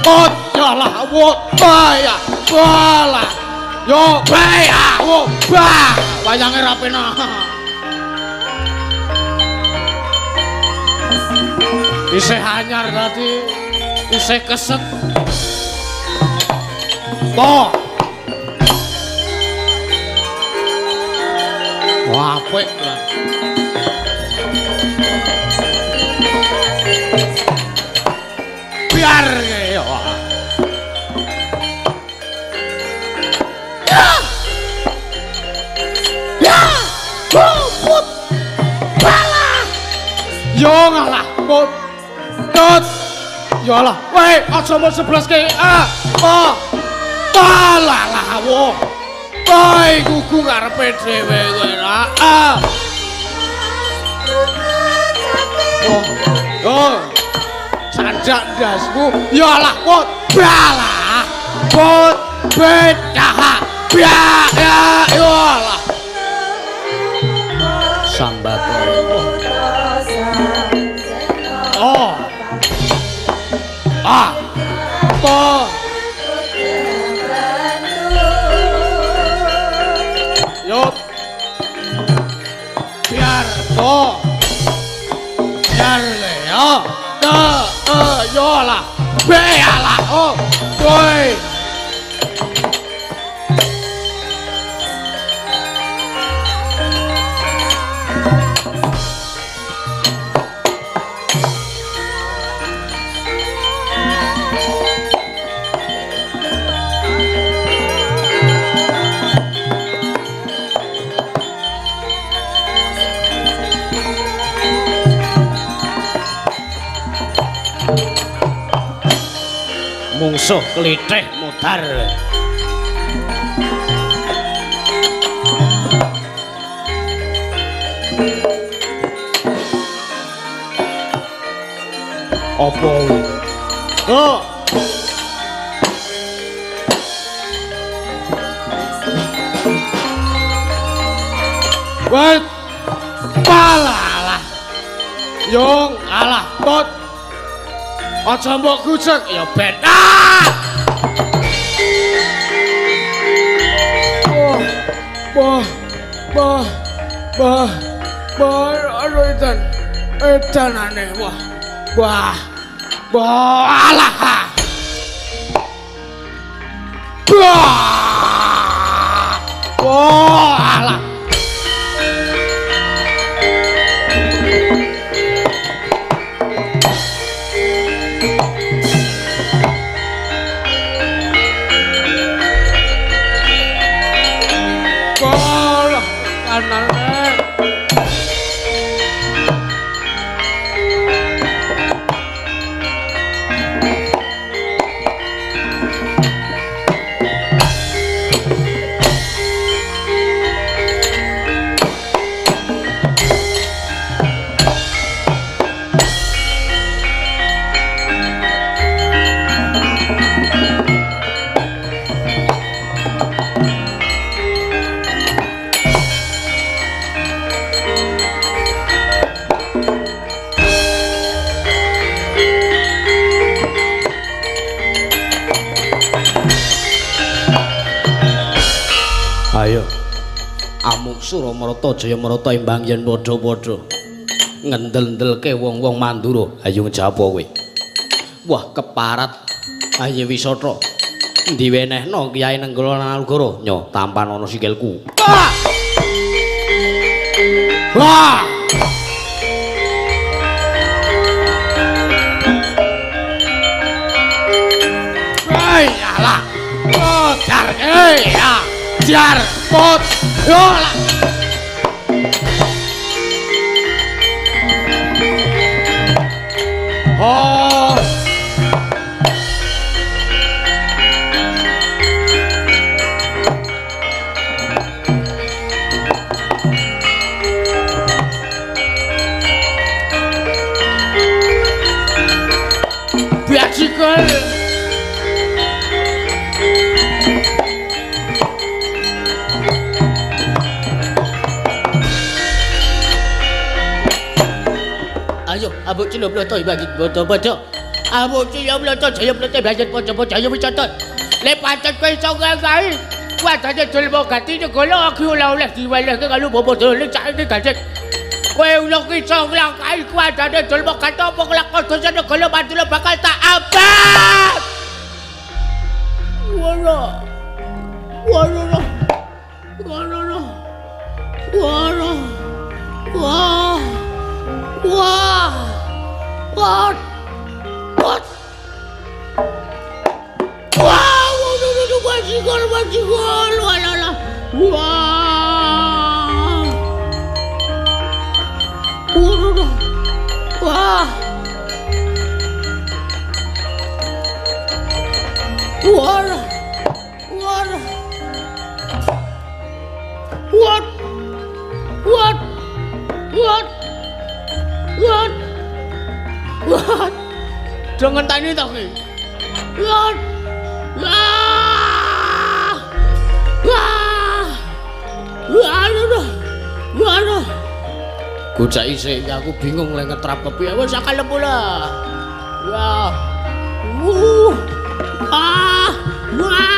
Pot yo alah. Wot baya. Bola. Yo baya. Wo bah. Wayange ra penak. Isih anyar tadi, isih keset. Po. Wah, apik lah. Biar ya. Ya. Ya. Put. Balah. Yo ngalah, put. Tut. Ya Allah, weh, aja mbok sebleske. Ah, po. Alah lah wo. Kowe gugu karepe dhewe kowe ra. Ah. Oh. Oh. Sanjak ndasmu. Ya Allah, put. Balah. Put bedah. Ya ya ya Allah. Sambato. Oh. Ah. Po. Yo. Biar po. Biar le yo. Ta yo lah. Be lah. Oh. Kowe. Mungsuh klithih mudhar. Apa kuwi? Oh. Wah. Palalah. Yung alah pot. Aja mbok gucek ya ben. Ah! Oh. Wah. Wah. Wah. Wah, aduh edan. Edanane wah. Wah. Wah, alah. Wah. Wah, alah. Ayo. Amuk Suramarta Jayamarta imbang yen padha-padha ngendel-endelke wong-wong Mandura. Ayo ngejawab kowe. Wah, keparat. Ayo wisata. Diwenehno Kyai Nenggala Nalugara. Nyo, tampan ana sikilku. Wah! Wah! Hei, alah. Oh, jar. Hei, ya. Jar, pot. Yo lah. Oh. Biasikal. Ayo, abuk cilo bloto bagi bodo-bodo. Abuk cilo bloto jaya bloto belajar bodo-bodo ayo wicaton. Le pancet kowe iso ngai. Kuwatane Dulma Gati negala aku ora oleh diwelehke karo bobo dole cak iki gajek. Kowe ulung iso nglangkai kuwatane Dulma Gati apa nglakon dosa negala Mandura bakal tak abang. Wara. Wara. Wara. Wara. Wah. Wah. Wah. Wah. Wah, bajigur, bajigur, walala. Wah. Wah. Wah. Wah. Wah. What? What? What? What? What? Jangan tanya tak ki. What? Wah! Wah! Wah! Wah! Gocak isih aku bingung lek ngetrap kepiye wis akal pula. Wah. Wuh. Ah. Wah.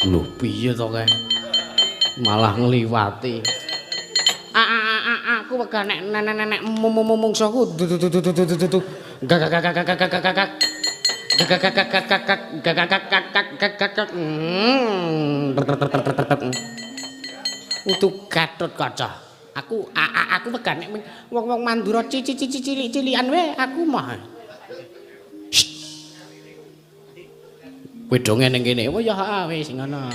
Lho piye to kae? Malah ngliwati. Aku wegah nek nek mungsuhku du gak gak gak gak gak gak gak gak gak gak gak gak gak gak gak gak gak. Utuh Gatot Kaca. Aku aku wegah nek wong-wong Mandura cilik-cilikan wae aku mah. Wedonge ning kene. Oh ya wis ngono.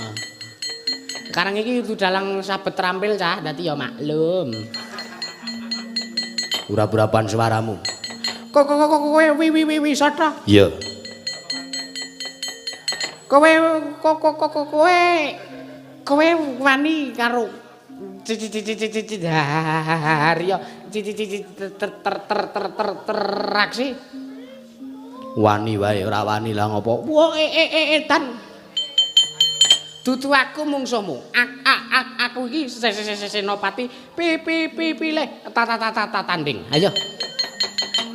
Sekarang iki kudu dalang sabet terampil cah, dadi ya maklum. Ura-urapan suaramu. Kok kok kok kowe wi wi wi wi sata? Iya. Kowe kok kok kok kowe kowe wani karo cici Haryo cici ter ter ter ter ter teraksi. Wani wae ora wani lah ngopo. Wah edan. Dudu aku mungsuhmu. Aku iki Senopati pi pi pi pilih ta ta ta ta tanding. Ayo.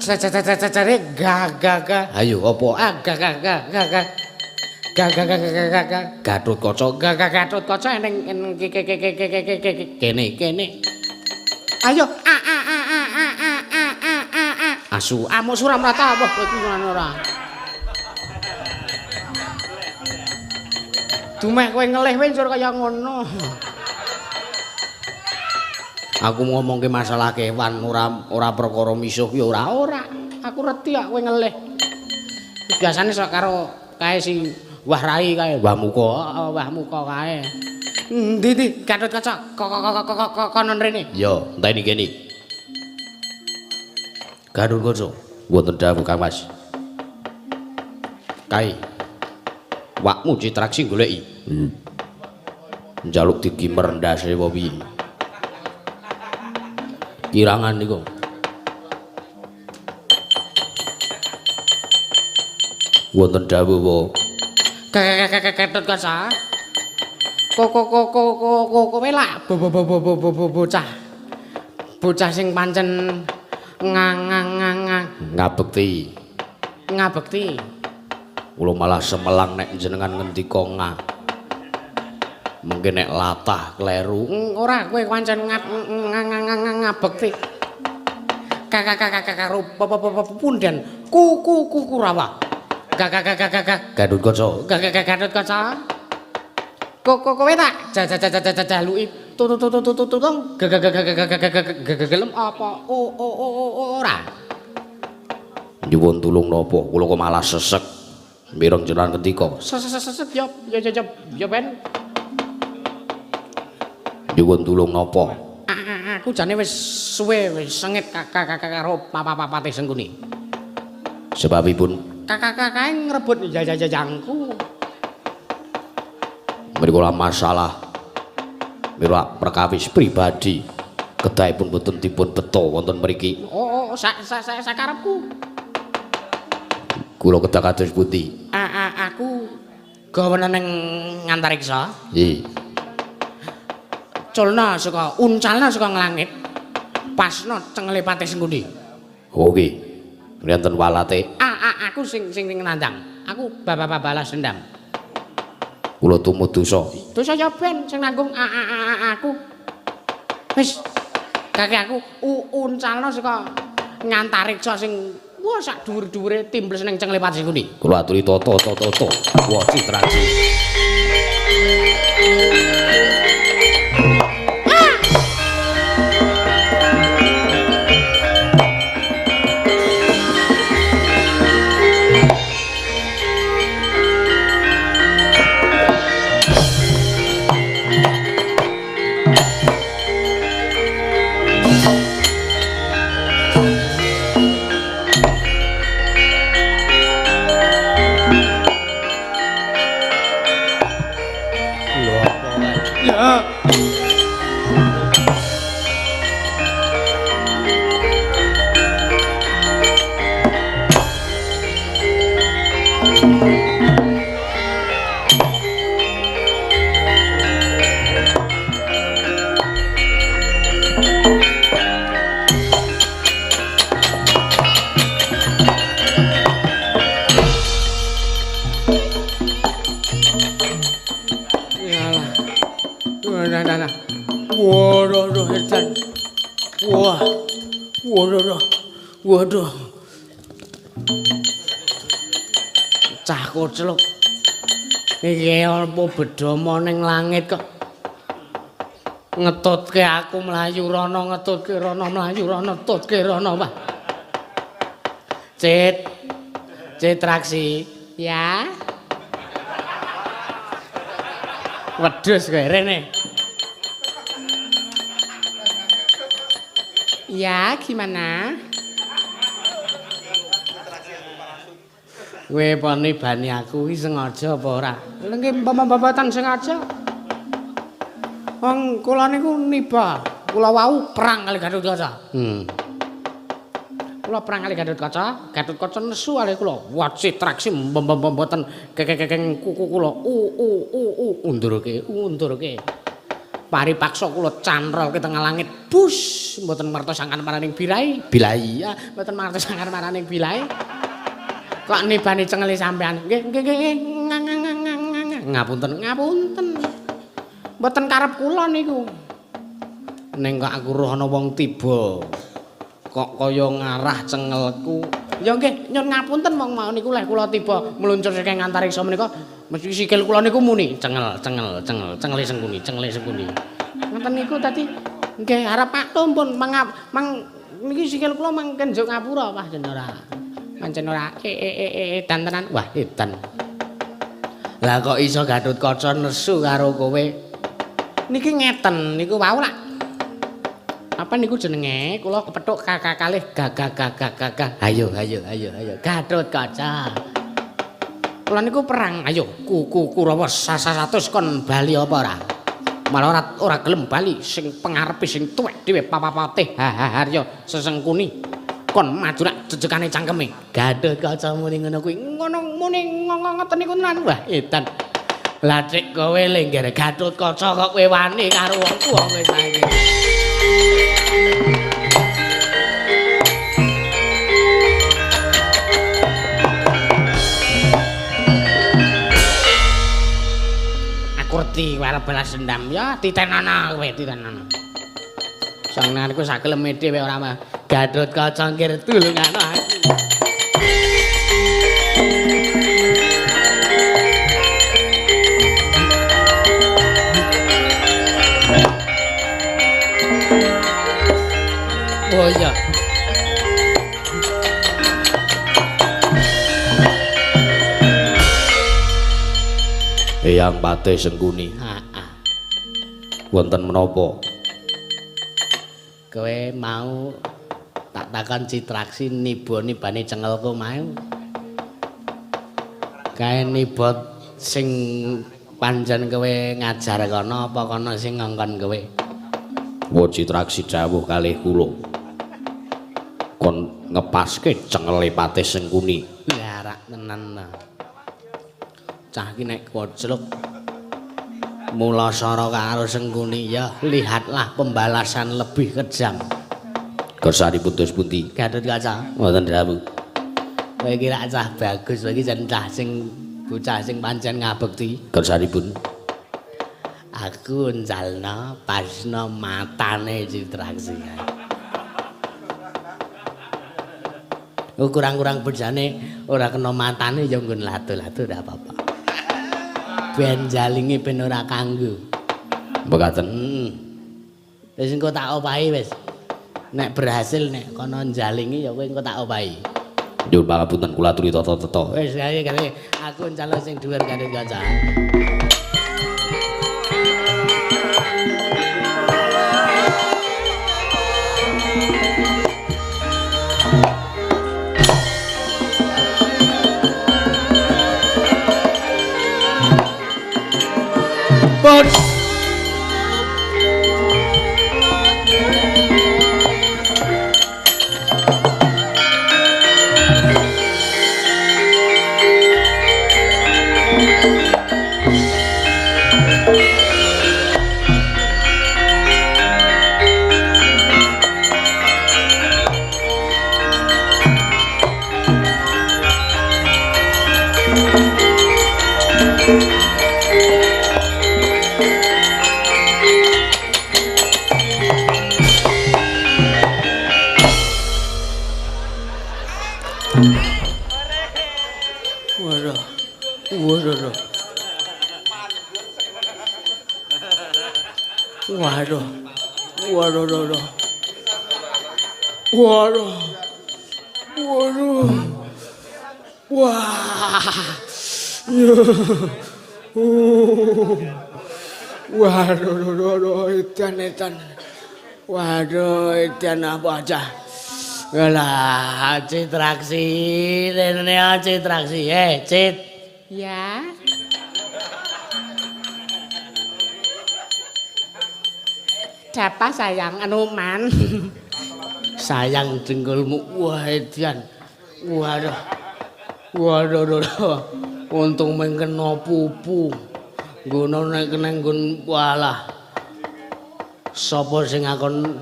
Cacacacacare ga ga ga. Ayo apa? Ah ga ga ga ga ga. Ga ga ga ga ga ga. Gatot Kaca ga ga Gatot Kaca ning kene kene. Ayo a a a a a a a a a a. Asu amuk Suramrata apa kowe iki ngono ora. Dumeh kowe ngelih wae njur kaya ngono. Aku ngomongke masalah kewan ora ora perkara misuh ya ora ora. Aku reti kok kowe ngelih. Biasane sok karo kae si Wah Rai kae, Wah Muka, Wah Muka kae. Endi ndi Gatot Kaca kok kok kok kono rene. Ya, enteni kene. Gatot Kaca, wonten dawuh Kang Mas. Kae. Wakmu Citraksi goleki. Njaluk digimer ndase apa piye? Kirangan niku. Wonten dawuh apa? Gatut Kaca. Kowe lak bocah. Bocah sing pancen ngabekti. Ngabekti. Kula malah semelang nek jenengan ngendika nga. Mungkin nek latah kleru. Ora kowe pancen ngabekti. Karo punden ku Kurawa. Gatut Kaca. Gatut Kaca. Kowe tak jaluki tutung gelem apa ora? Nyuwun tulung napa? Kula kok malah sesek. Mireng jenengan ngendika. Sesek ya ya ben. Nyuwun tulung napa? Aku jane wis suwe wis sengit karo papa-papate Sengkuni. Sebabipun kakak-kakake ngrebut jajangku. Mriku lah masalah mira perkawis pribadi kedahipun boten dipun beto wonten mriki. Oh sakarepku. Kula kedah kados pundi? Aku gawana ning antariksa. Nggih. Culna saka uncalna saka nglangit. Pasna cengele Patih Sengkuni. Oh nggih. Wonten walate. Aku sing nandang. Aku balas dendam. Kula tumut dosa. Dosa ya ben sing nanggung aku. Wis kakek aku uncalna saka ngantariksa sing wah sak dhuwur-dhuwure timbles ning cengele Patih Sengkuni. Kula aturi tata. Wah Citraksi. Waduh. Cah koclok. Iki apa bedama ning langit kok ngetutke aku mlayu rono, ngetutke rono mlayu rono, ngetutke rono, Pak. Citraksi, ya. Wedhus kowe rene. Ya, gimana? Kowe pone bani aku iki sengaja apa ora? Lha nggih mboten sengaja. Wong kula niku niba, kula wau perang kali Gatotkaca. Kula perang kali Gatotkaca, Gatotkaca nesu kali kula. Wah Citraksi mboten kekekeng kuku kula. U undurke, undurke. Paripaksa kula cantrol ke tengah langit. Bus, mboten ngertos sangkan maraning bilai. Bilai ya, mboten ngertos sangkan maraning bilai. Kok nibani cengeli sampean? Nggih, nggih, nggih. Ngapunten, ngapunten. Mboten karep kula niku. Ning kok aku roh ana wong tiba. Kok kaya ngarah cengelku. Ya nggih, nyun ngapunten wong mau niku leh kula tiba mluncur saking antariksa menika mesti sikil kula niku muni cengel, cengel, cengel, cengele Sengkuni, cengele Sengkuni. Ngoten niku tadi nggih arep Pak Tumpun mangap mang niki sikil kula mangken njuk ngapura Pak jen ora. Pancen ora edan tenan. Wah, edan. Lah kok iso Gatotkaca nesu karo kowe? Niki ngeten niku wau lak. Apa niku jenenge? Kula kepethuk kakak kalih gagah. Ayo ayo ayo ayo Gatotkaca. Kula niku perang, ayo kuku Kurawa 100 kon bali apa ora? Malah ora gelem bali sing pengarepe sing tuwek dhewe papapatih Harya Sesengkuni kon maju nak jejekane cangkeme. Gatotkaca muni ngono kuwi. Ngono muni ngoten niku tenan. Wah, edan. Lah cek kowe lengger Gatotkaca kok kowe wani karo wong tuwa kowe saiki. Ngerti kowe arep balas dendam ya titenana kowe titenana. Sangne niku sakeleme dhewe ora mah. Gatotkaca nggir tulungano aku. Oh iya. Eyang Patih Sengkuni. Heeh. Wonten menapa? Kowe mau tak takon Citraksi niba-nibane cengelku mau. Kae niba sing pancen kowe ngajar kono apa kono sing ngongkon kowe? Wo Citraksi dawuh kalih kula. Kon ngepaske cengele Patih Sengkuni. Larak tenan ta. Cah iki nek kocluk mula sara karo Sengkuni ya lihatlah pembalasan lebih kejam. Kersanipun dos pundi? Gatotkaca. Wonten dawuh. Kowe iki rak cah bagus, kowe iki jan cah sing bocah sing pancen ngabekti. Kersanipun. Aku njalna pasna matane Citraksi. Kurang-kurang bejane ora kena matane ya nggon latu-latu ora apa-apa. Ben jalinge ben ora kanggo. Mekaten. Wis engko tak opahi wis. Nek berhasil nek kono jalinge ya kowe engko tak opahi. Nyuwun pangapunten kula aturi tata-tata. Wis kaya kene aku njaluk sing dhuwur Gatotkaca. Pun. Waduh. Waduh, waduh. Waduh. Waduh. Wah. Waduh, waduh, edan, edan. Waduh, edan apa aja. Walah, Citraksi, rene Citraksi. Cit. Ya. Siapa sayang anu man? Sayang dengkulmu. Wah, edan. Waduh. Waduh, waduh. Untung mung kena pupu. Nggono nek kena nggon walah. Sapa sing ngakon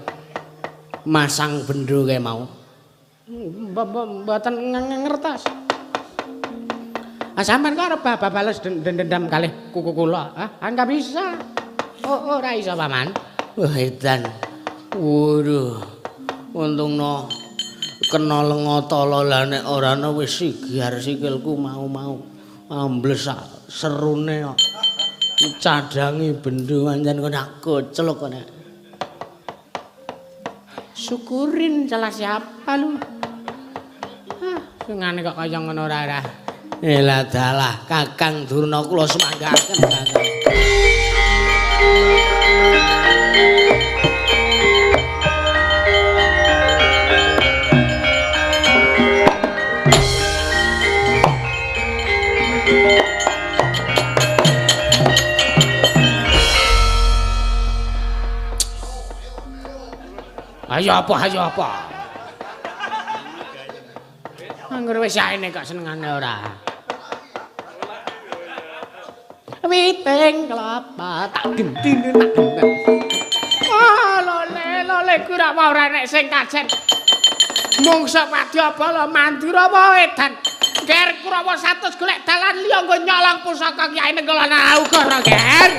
masang bendo kae mau? Mboten ngertos. Ah sampean kok arep bales dendam kalih kuku kula? Ah enggak bisa. Oh, ora iso paman. Wah, edan. Waduh. Untungno kena lenga tala lah nek ora ana wis sigar sikilku mau-mau ambles serune kok. Cadangi bendo pancen kok koceluk kok nek. Syukurin salah siapa lu? Ah, singane kok kaya ngono ora ora. Elah dalah Kakang Durna kula semanggaken Kakang. Ayo apa, ayo apa. Angger wis saene kok senengane ora. Witing kelapa tak gentine tak genten. Oh, lole, lole kura ora enek sing kajen. Mungsa wadyabala Mandura wae edan. Ger Kurawa 100 golek dalan liya nggo nyolong pusaka Kyai Nenggala Nalugara, Ger.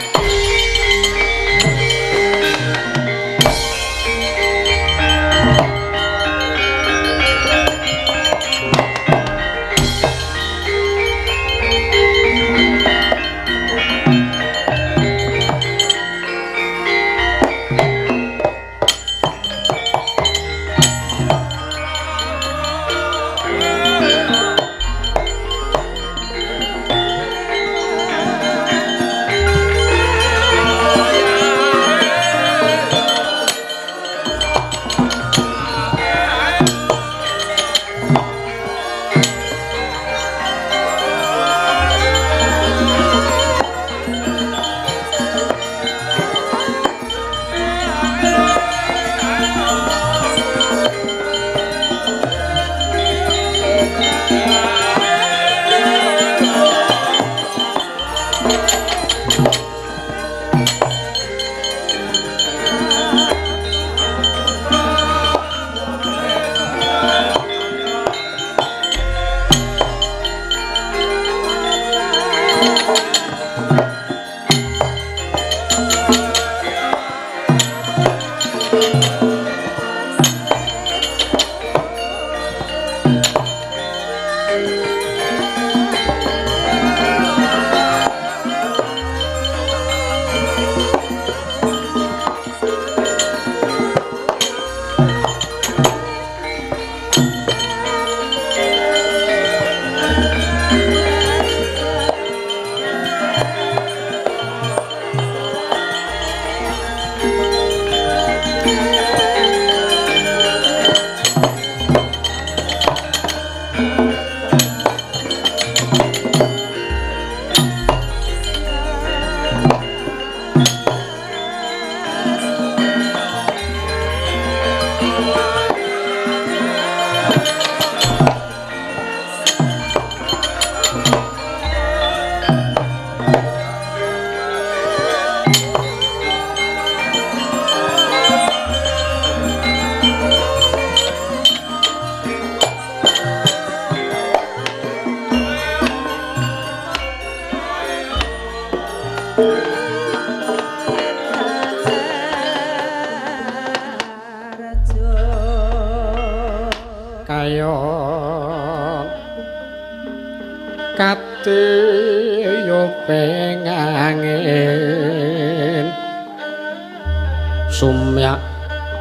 Sumyak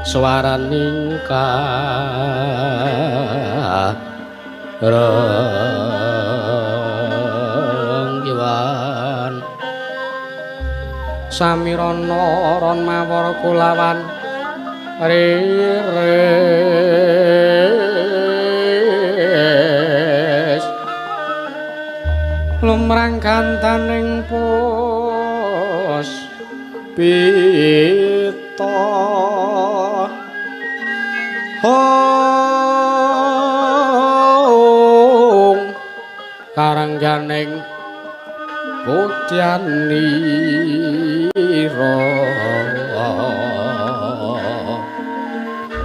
swaraning karenggiwan samirana ron mawar kulawan riris lumrang kantaning pos pita hong karangganing putyanira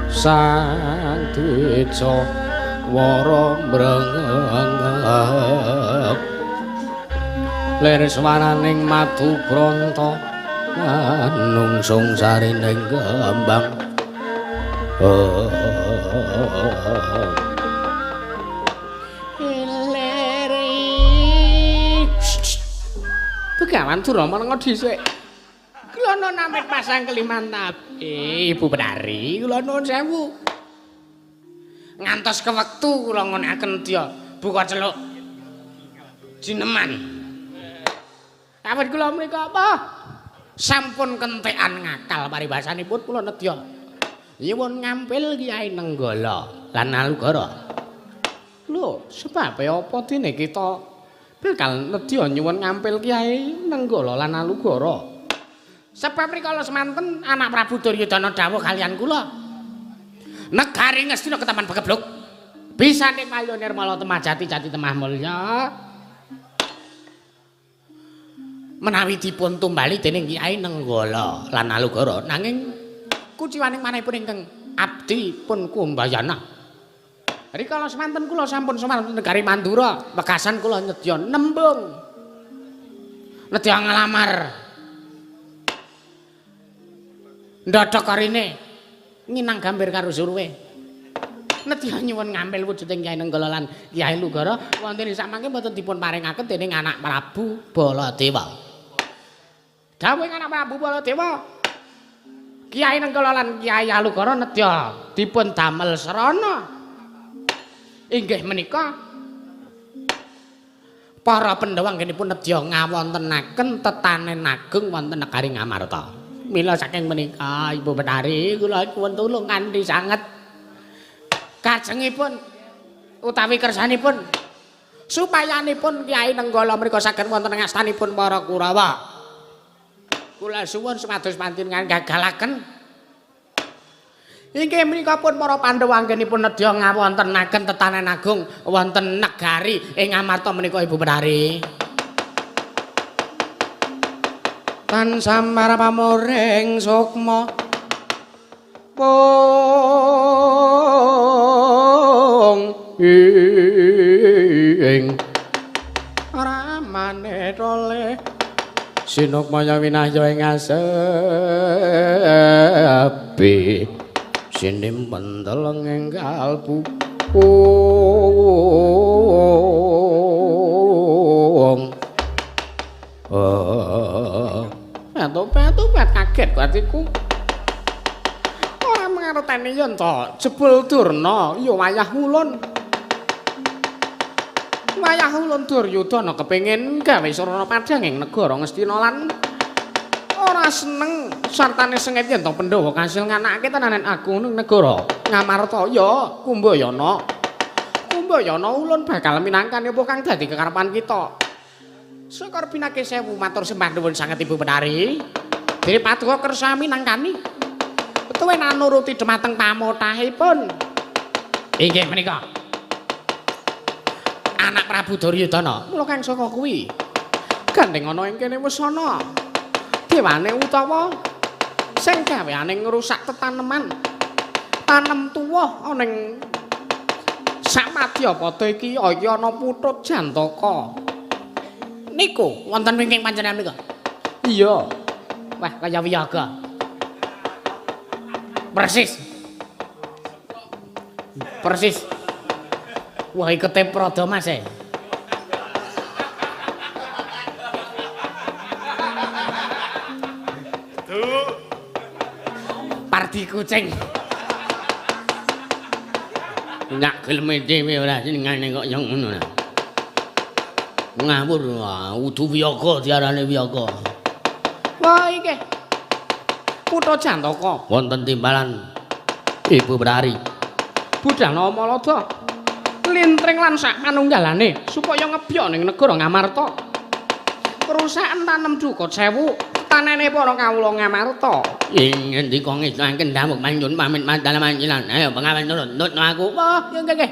sang dwija wara mrengek lir swaraning madu branta manungsung sarining kembang. Ileri Begawan Durama lenga dhisik. Kula nuwun amit pasang kelimantap. Ibu Penari, kula nuwun sewu. Ngantos kewektu kula ngonaken dya buka celuk jineman. Awit kula menika apa? Sampun kentekan ngakal paribasanipun kula nedya nyuwun ngampil Kyai Nenggala lan Nalugara. Lho, sebabe apa dene kita bakal nedya nyuwun ngampil Kyai Nenggala lan Nalugara? Sebab rikala semanten anak Prabu Duryudana dawuh kaliyan kula. Negari Ngastina ketaman Pagebluk. Bisane Mayo Nirmala Temah Jati Jati Temah Mulya. Menawi dipun tumbali dening Kyai Nenggala lan Alugara, nanging kuciwaning manahipun ingkang abdi pun kumbayana. Rikala semanten kula sampun sowan negari Mandura, wekasan kula nyedya nembung. Nedya nglamar. Ndodhok karine nginang gambir karo surwe. Nedya nyuwun ngampil wujuding Kyai Nenggala lan Kyai Lugara wonten ing samangke mboten dipun paringaken dening anak Prabu Baladewa. Dawuh anak Prabu Baladewa, Kyai Nenggala lan Kyai Alugara nedya dipun damel srana. Inggih menika para Pandhawa anggenipun nedya ngawontenaken tetanen agung wonten negari Ngamarta. Mila saking menika Ibu Betari kula nyuwun tulung kanthi sanget kajengipun utawi kersanipun supayanipun Kyai Nenggala mriku saged wonten ing astanipun para Kurawa. Kula suwun supados panjenengan gagalaken. Inggih menika pun para Pandhawa anggenipun nedya ngawontenaken tetanen agung wonten negari ing Ngamarta menika Ibu Betari. Tan samar pamuring sukma pung ing ramane tole sinukmaya winahya ing asepi sinimpen teleng ing kalbu Petu-petu kaget atiku. Ora mangerteni yen to jebul Durna ya wayah ulun. Wayah ulun Duryudana kepengin gawe sarana padhang ing negara Ngastina lan ora seneng sartane sengit yen to Pandhawa kasil nganakake tenanan agung ning negara Ngamarta ya Kumbayana. Kumbayana ulun bakal minangkani apa kang dadi kekarepan kita. Syukur pinake sewu matur sembah nuwun sanget Ibu Betari. Dene paduka kersa minangkani. Tuwin anuruti dhumateng pamothahipun. Inggih menika. Anak Prabu Duryudana, mula kang saka kuwi. Gandeng ana ing kene wis ana dewane utawa sing gaweane ngrusak tetaneman. Tanem tuwuh ana ing samadyapada iki ana putut jantaka. Niku wonten wingking panjenengan menika. Iya. Wah, kaya wiyaga. Persis. Persis. Wah, ikete Prada Mas e. Pardi kucing. Nyak geleme dhewe ora senengane kok yang ngono. Ngawur, udu wiyaga diarani wiyaga. Wah iki. Kutha Jantaka wonten timbalan Ibu Betari. Budal Malada. Lintring lan sak panunggalane supaya ngebyok ning negara Ngamarta. Kerusakan tanem duka sewu tanene para kawula Ngamarta. Ing ngendika ngestanken dawuh panjenengan pamit madal manjilan. Ayo pengawan nurut nutno aku. Wah, nggih nggih.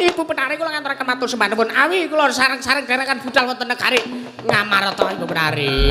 Ibu Betari kula ngaturaken matur sembah nuwun awi kula sareng-sareng dherekan budal wonten negari Ngamarta Ibu Betari.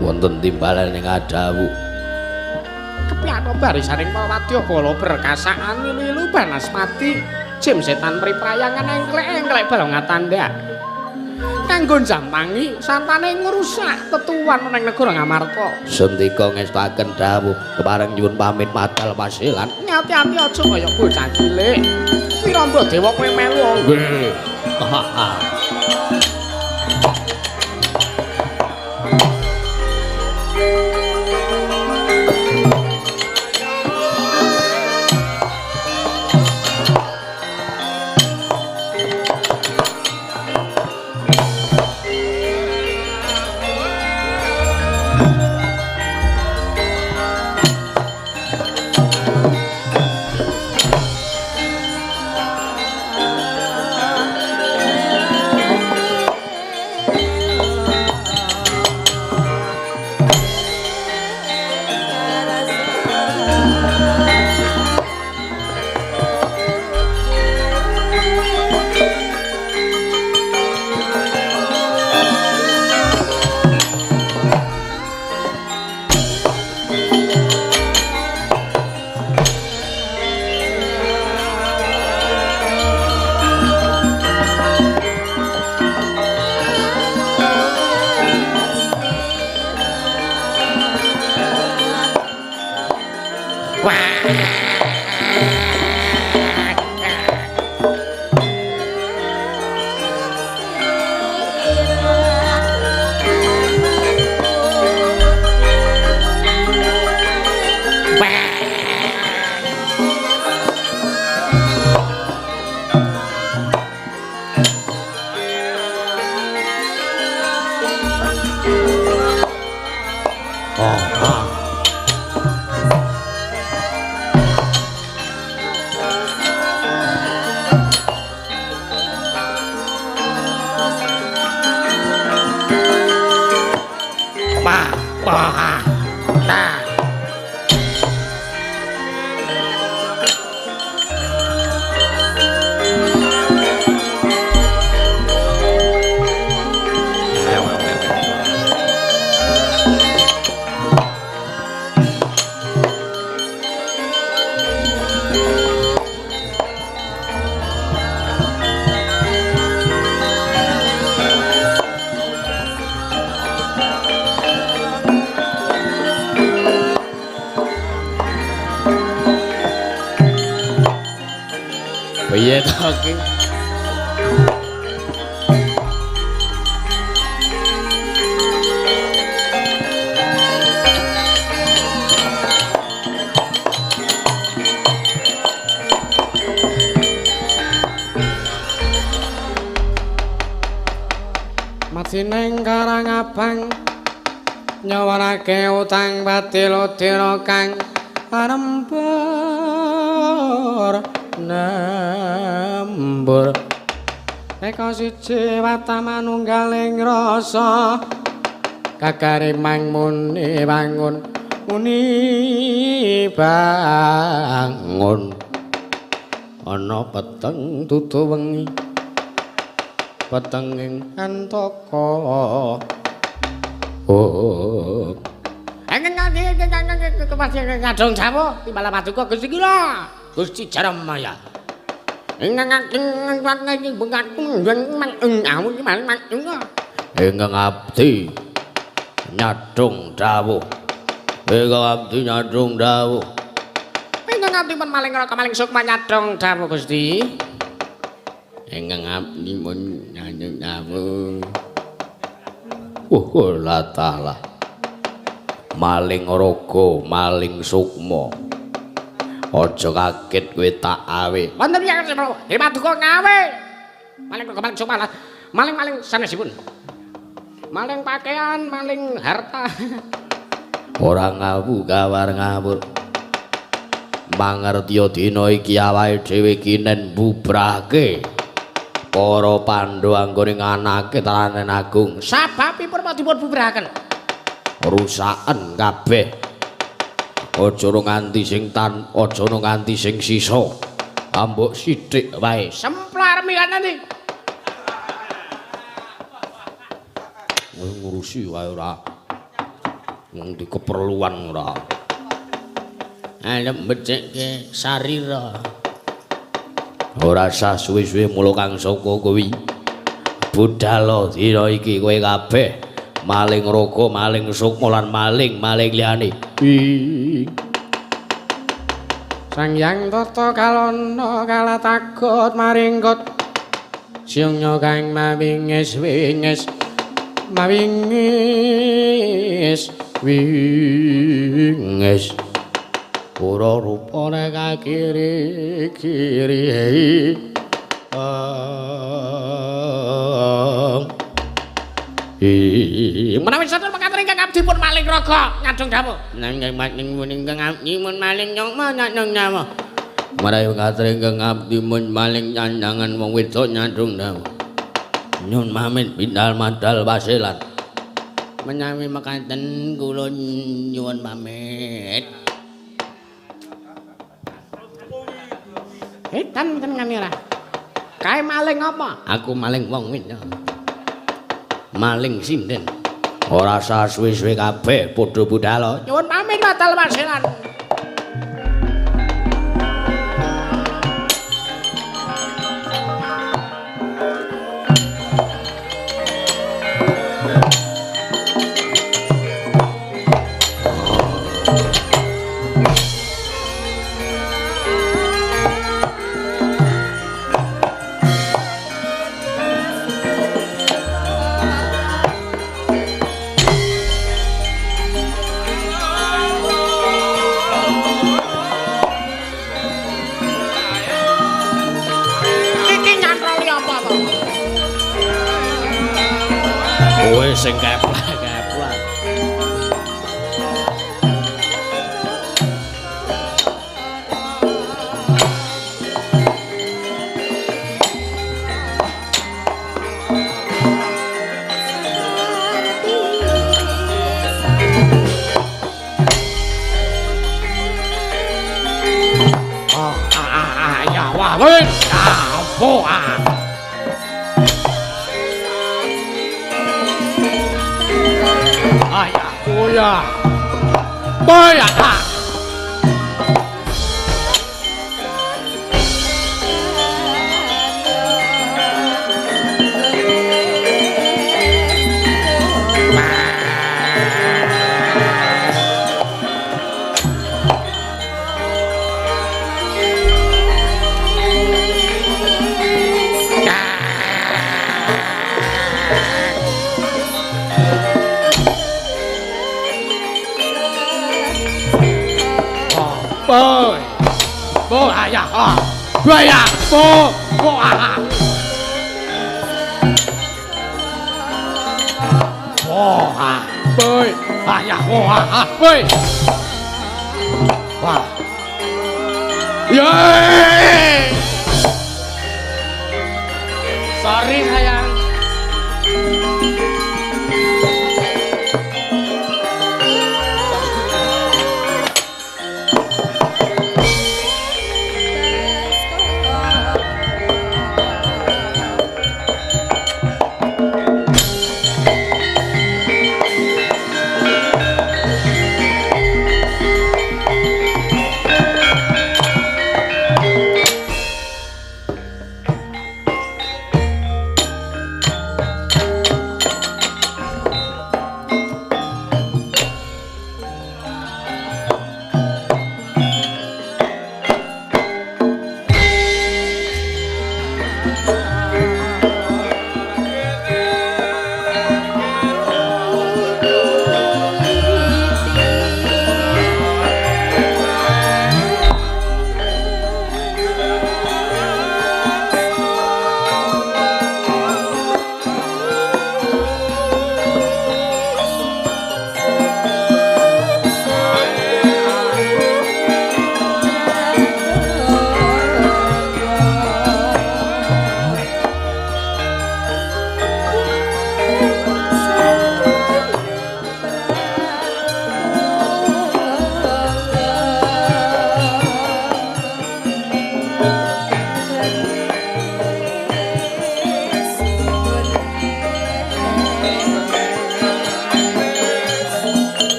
Wonten timbalan ing adawu. Kepiyano barisaning wadya bala berkasaan ilu-ilu banaspati jim setan priprayangan engklek-engklek balong tandha. Kanggo jampangi santane ngrusak tetuwan ning negara Ngamarta. Sendika ngestaken dawuh kepareng nyuwun pamit madal pasilan. Ngati-ati aja kaya bocah cilik. Wiramba dewa kowe melu. Nggih. Wah. Piye to ki? Mati ning Karang Abang nyawarake utang pati lodira kang arembur nembur. Eka siji watamanunggaling rasa kakare mang muni bangun muni bangun ana peteng dudu wengi petenging antaka. Oh ngadong jawa timbal paduka Gusti kula Gusti Jaramaya. Ingkang abdi nyadong dawuh. Ingkang abdi nyadong dawuh. Ingkang abdi pun maling raka maling sukma nyadong dawuh Gusti. Ingkang abdi pun nyadong dawuh. Oh la taala. Maling raga, maling sukma. Aja kaget kowe tak awe. Wonten yang paduka ngawe. Maling raga maling sukma. Maling-maling sanesipun. Maling pakaian, maling harta. Ora ngawu kawar ngawur. Mangertiya dina iki awake dhewe kinen bubrake para Pandhawa anggone nganake taranen agung. Sababipun dipun bubraken? Rusaken kabeh. Aja nganti sing tan, aja nganti sing sisa. Ambok sithik wae. Semplar mikanane. Ngurusi wae ora. Wong di keperluan ora. Arep becikke sarira. Ora sah suwe-suwe mula kang saka kuwi. Budhal dina iki kowe kabeh maling raga, maling sukma lan maling-maling liyane. Sang Hyang Tata Kalana kalatagot maringkut siungnya kang mawingis wingis mawingis wingis pura rupane kakiri kiri. Menawi sampun mekaten ingkang abdi pun maling raga nyadong dawuh. Nanging ingkang abdi pun maling nyoma nyadong dawuh. Menawi mekaten ingkang abdi pun maling candangan wong wedok nyadong dawuh. Nyun pamit bindal madal wasilan. Menawi mekaten kula nyuwun pamit. Edan tenan ora. Kae maling apa? Aku maling wong wedok. Maling sinden. Ora sah suwe-suwe kabeh padha budhal. Nyuwun pamit madal wasilan. Kowe sing keplek-keplek. Ah ah ah ya wah weh. Ah ah. Ya. Boy ah. Boy. Bo ayah ah. Boy ah. Bo. Bo ah. Bo ah. Boy. Ayah bo ah. Boy. Wah. Yeay. Sorry sayang.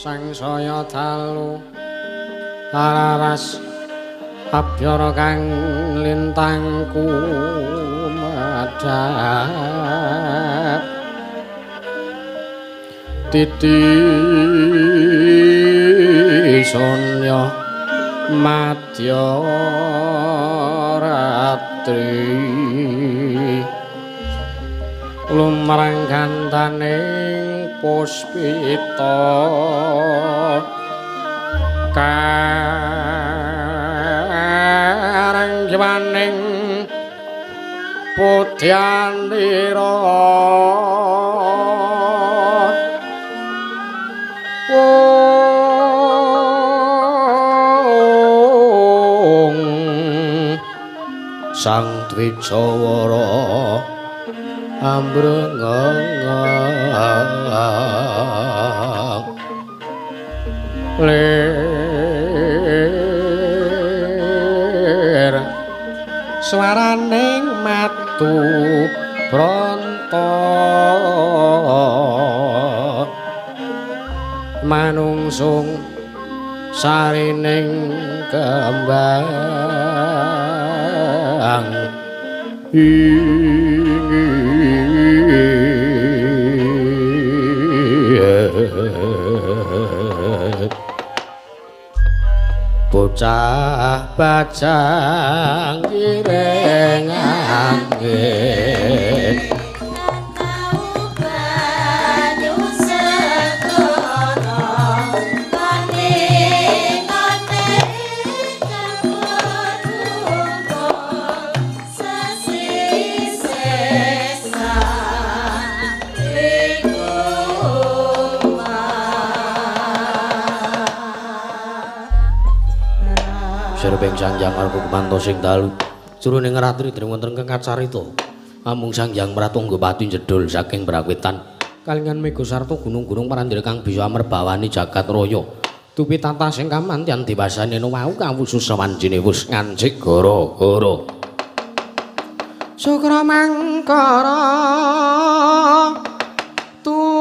Sangsaya dalu lararas abyara kang lintang kumedhap titi sonya madya ratri lumrang gantaning puspita karanggiwaning putyanira wong sang Dwijawara ambrengeng lir swaraning matu bronto manungsung sarining kembang bocah bajang irengan. Langit. Sirbeng Sang Hyang Arga kumantos sing dalu jroning ratri dereng wonten kang kacarita. Amung Sang Hyang Mratungga pati jedul saking Brawetan kalingan mega sarta gunung-gunung parandira kang bisa amerbawani jagat raya. Dupi tatah sing kamantian dewasane wau kawusus sawanjine wus ngancik gara-gara. Sukra mangkara tumpak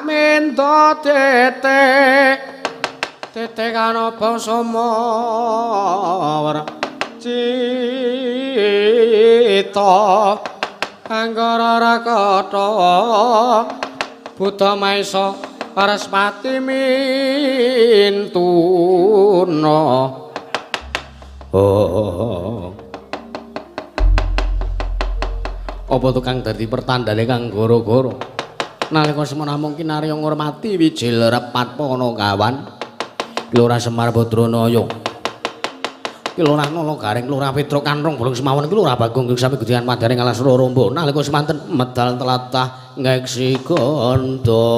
mendo tete tete kanapa sumawar cita anggara rakata Buddha Maesa Paraspati mintuna. Oh, apa tukang dadi pertandane kang gara-gara nalika semana mung kinarya ngurmati wijil repat Panakawan Lurah Semar Badranaya Lurah Nala Gareng Lurah Petruk Kanrong Bolong Semawon iki Lurah Bagong ing sami gudian madyaning alas Rorombo nalika semanten medal tlatah ngeksi gandha.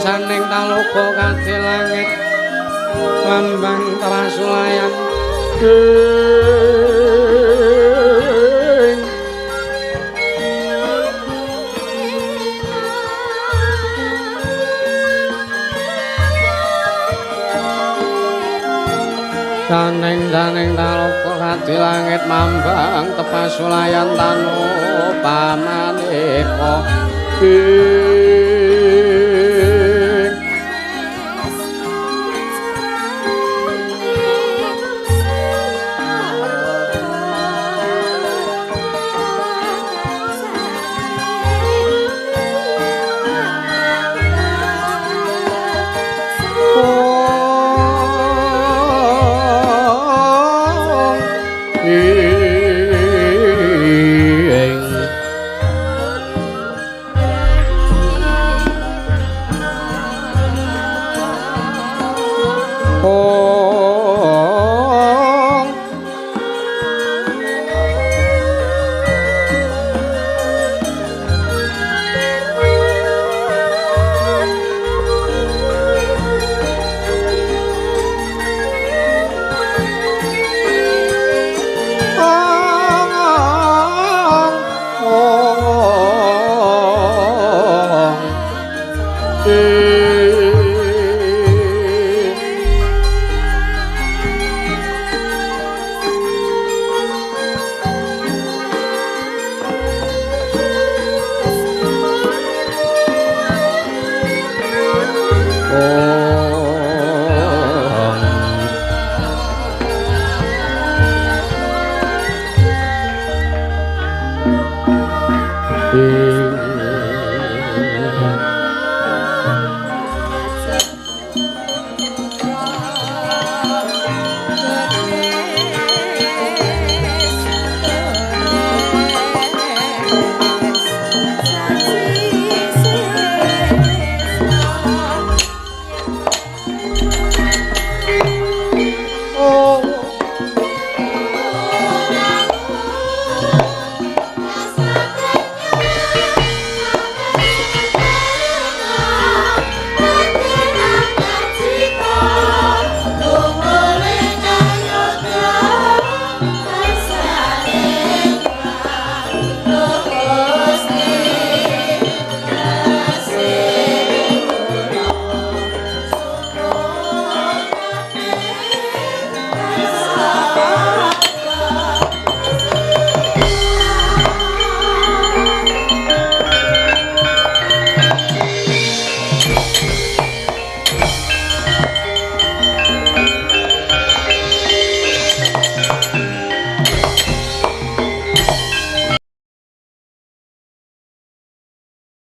Saning taloka kati langit lambang trasulayan ing saning taloka kati langit mambang tepasulayan tanu pamaneka ing.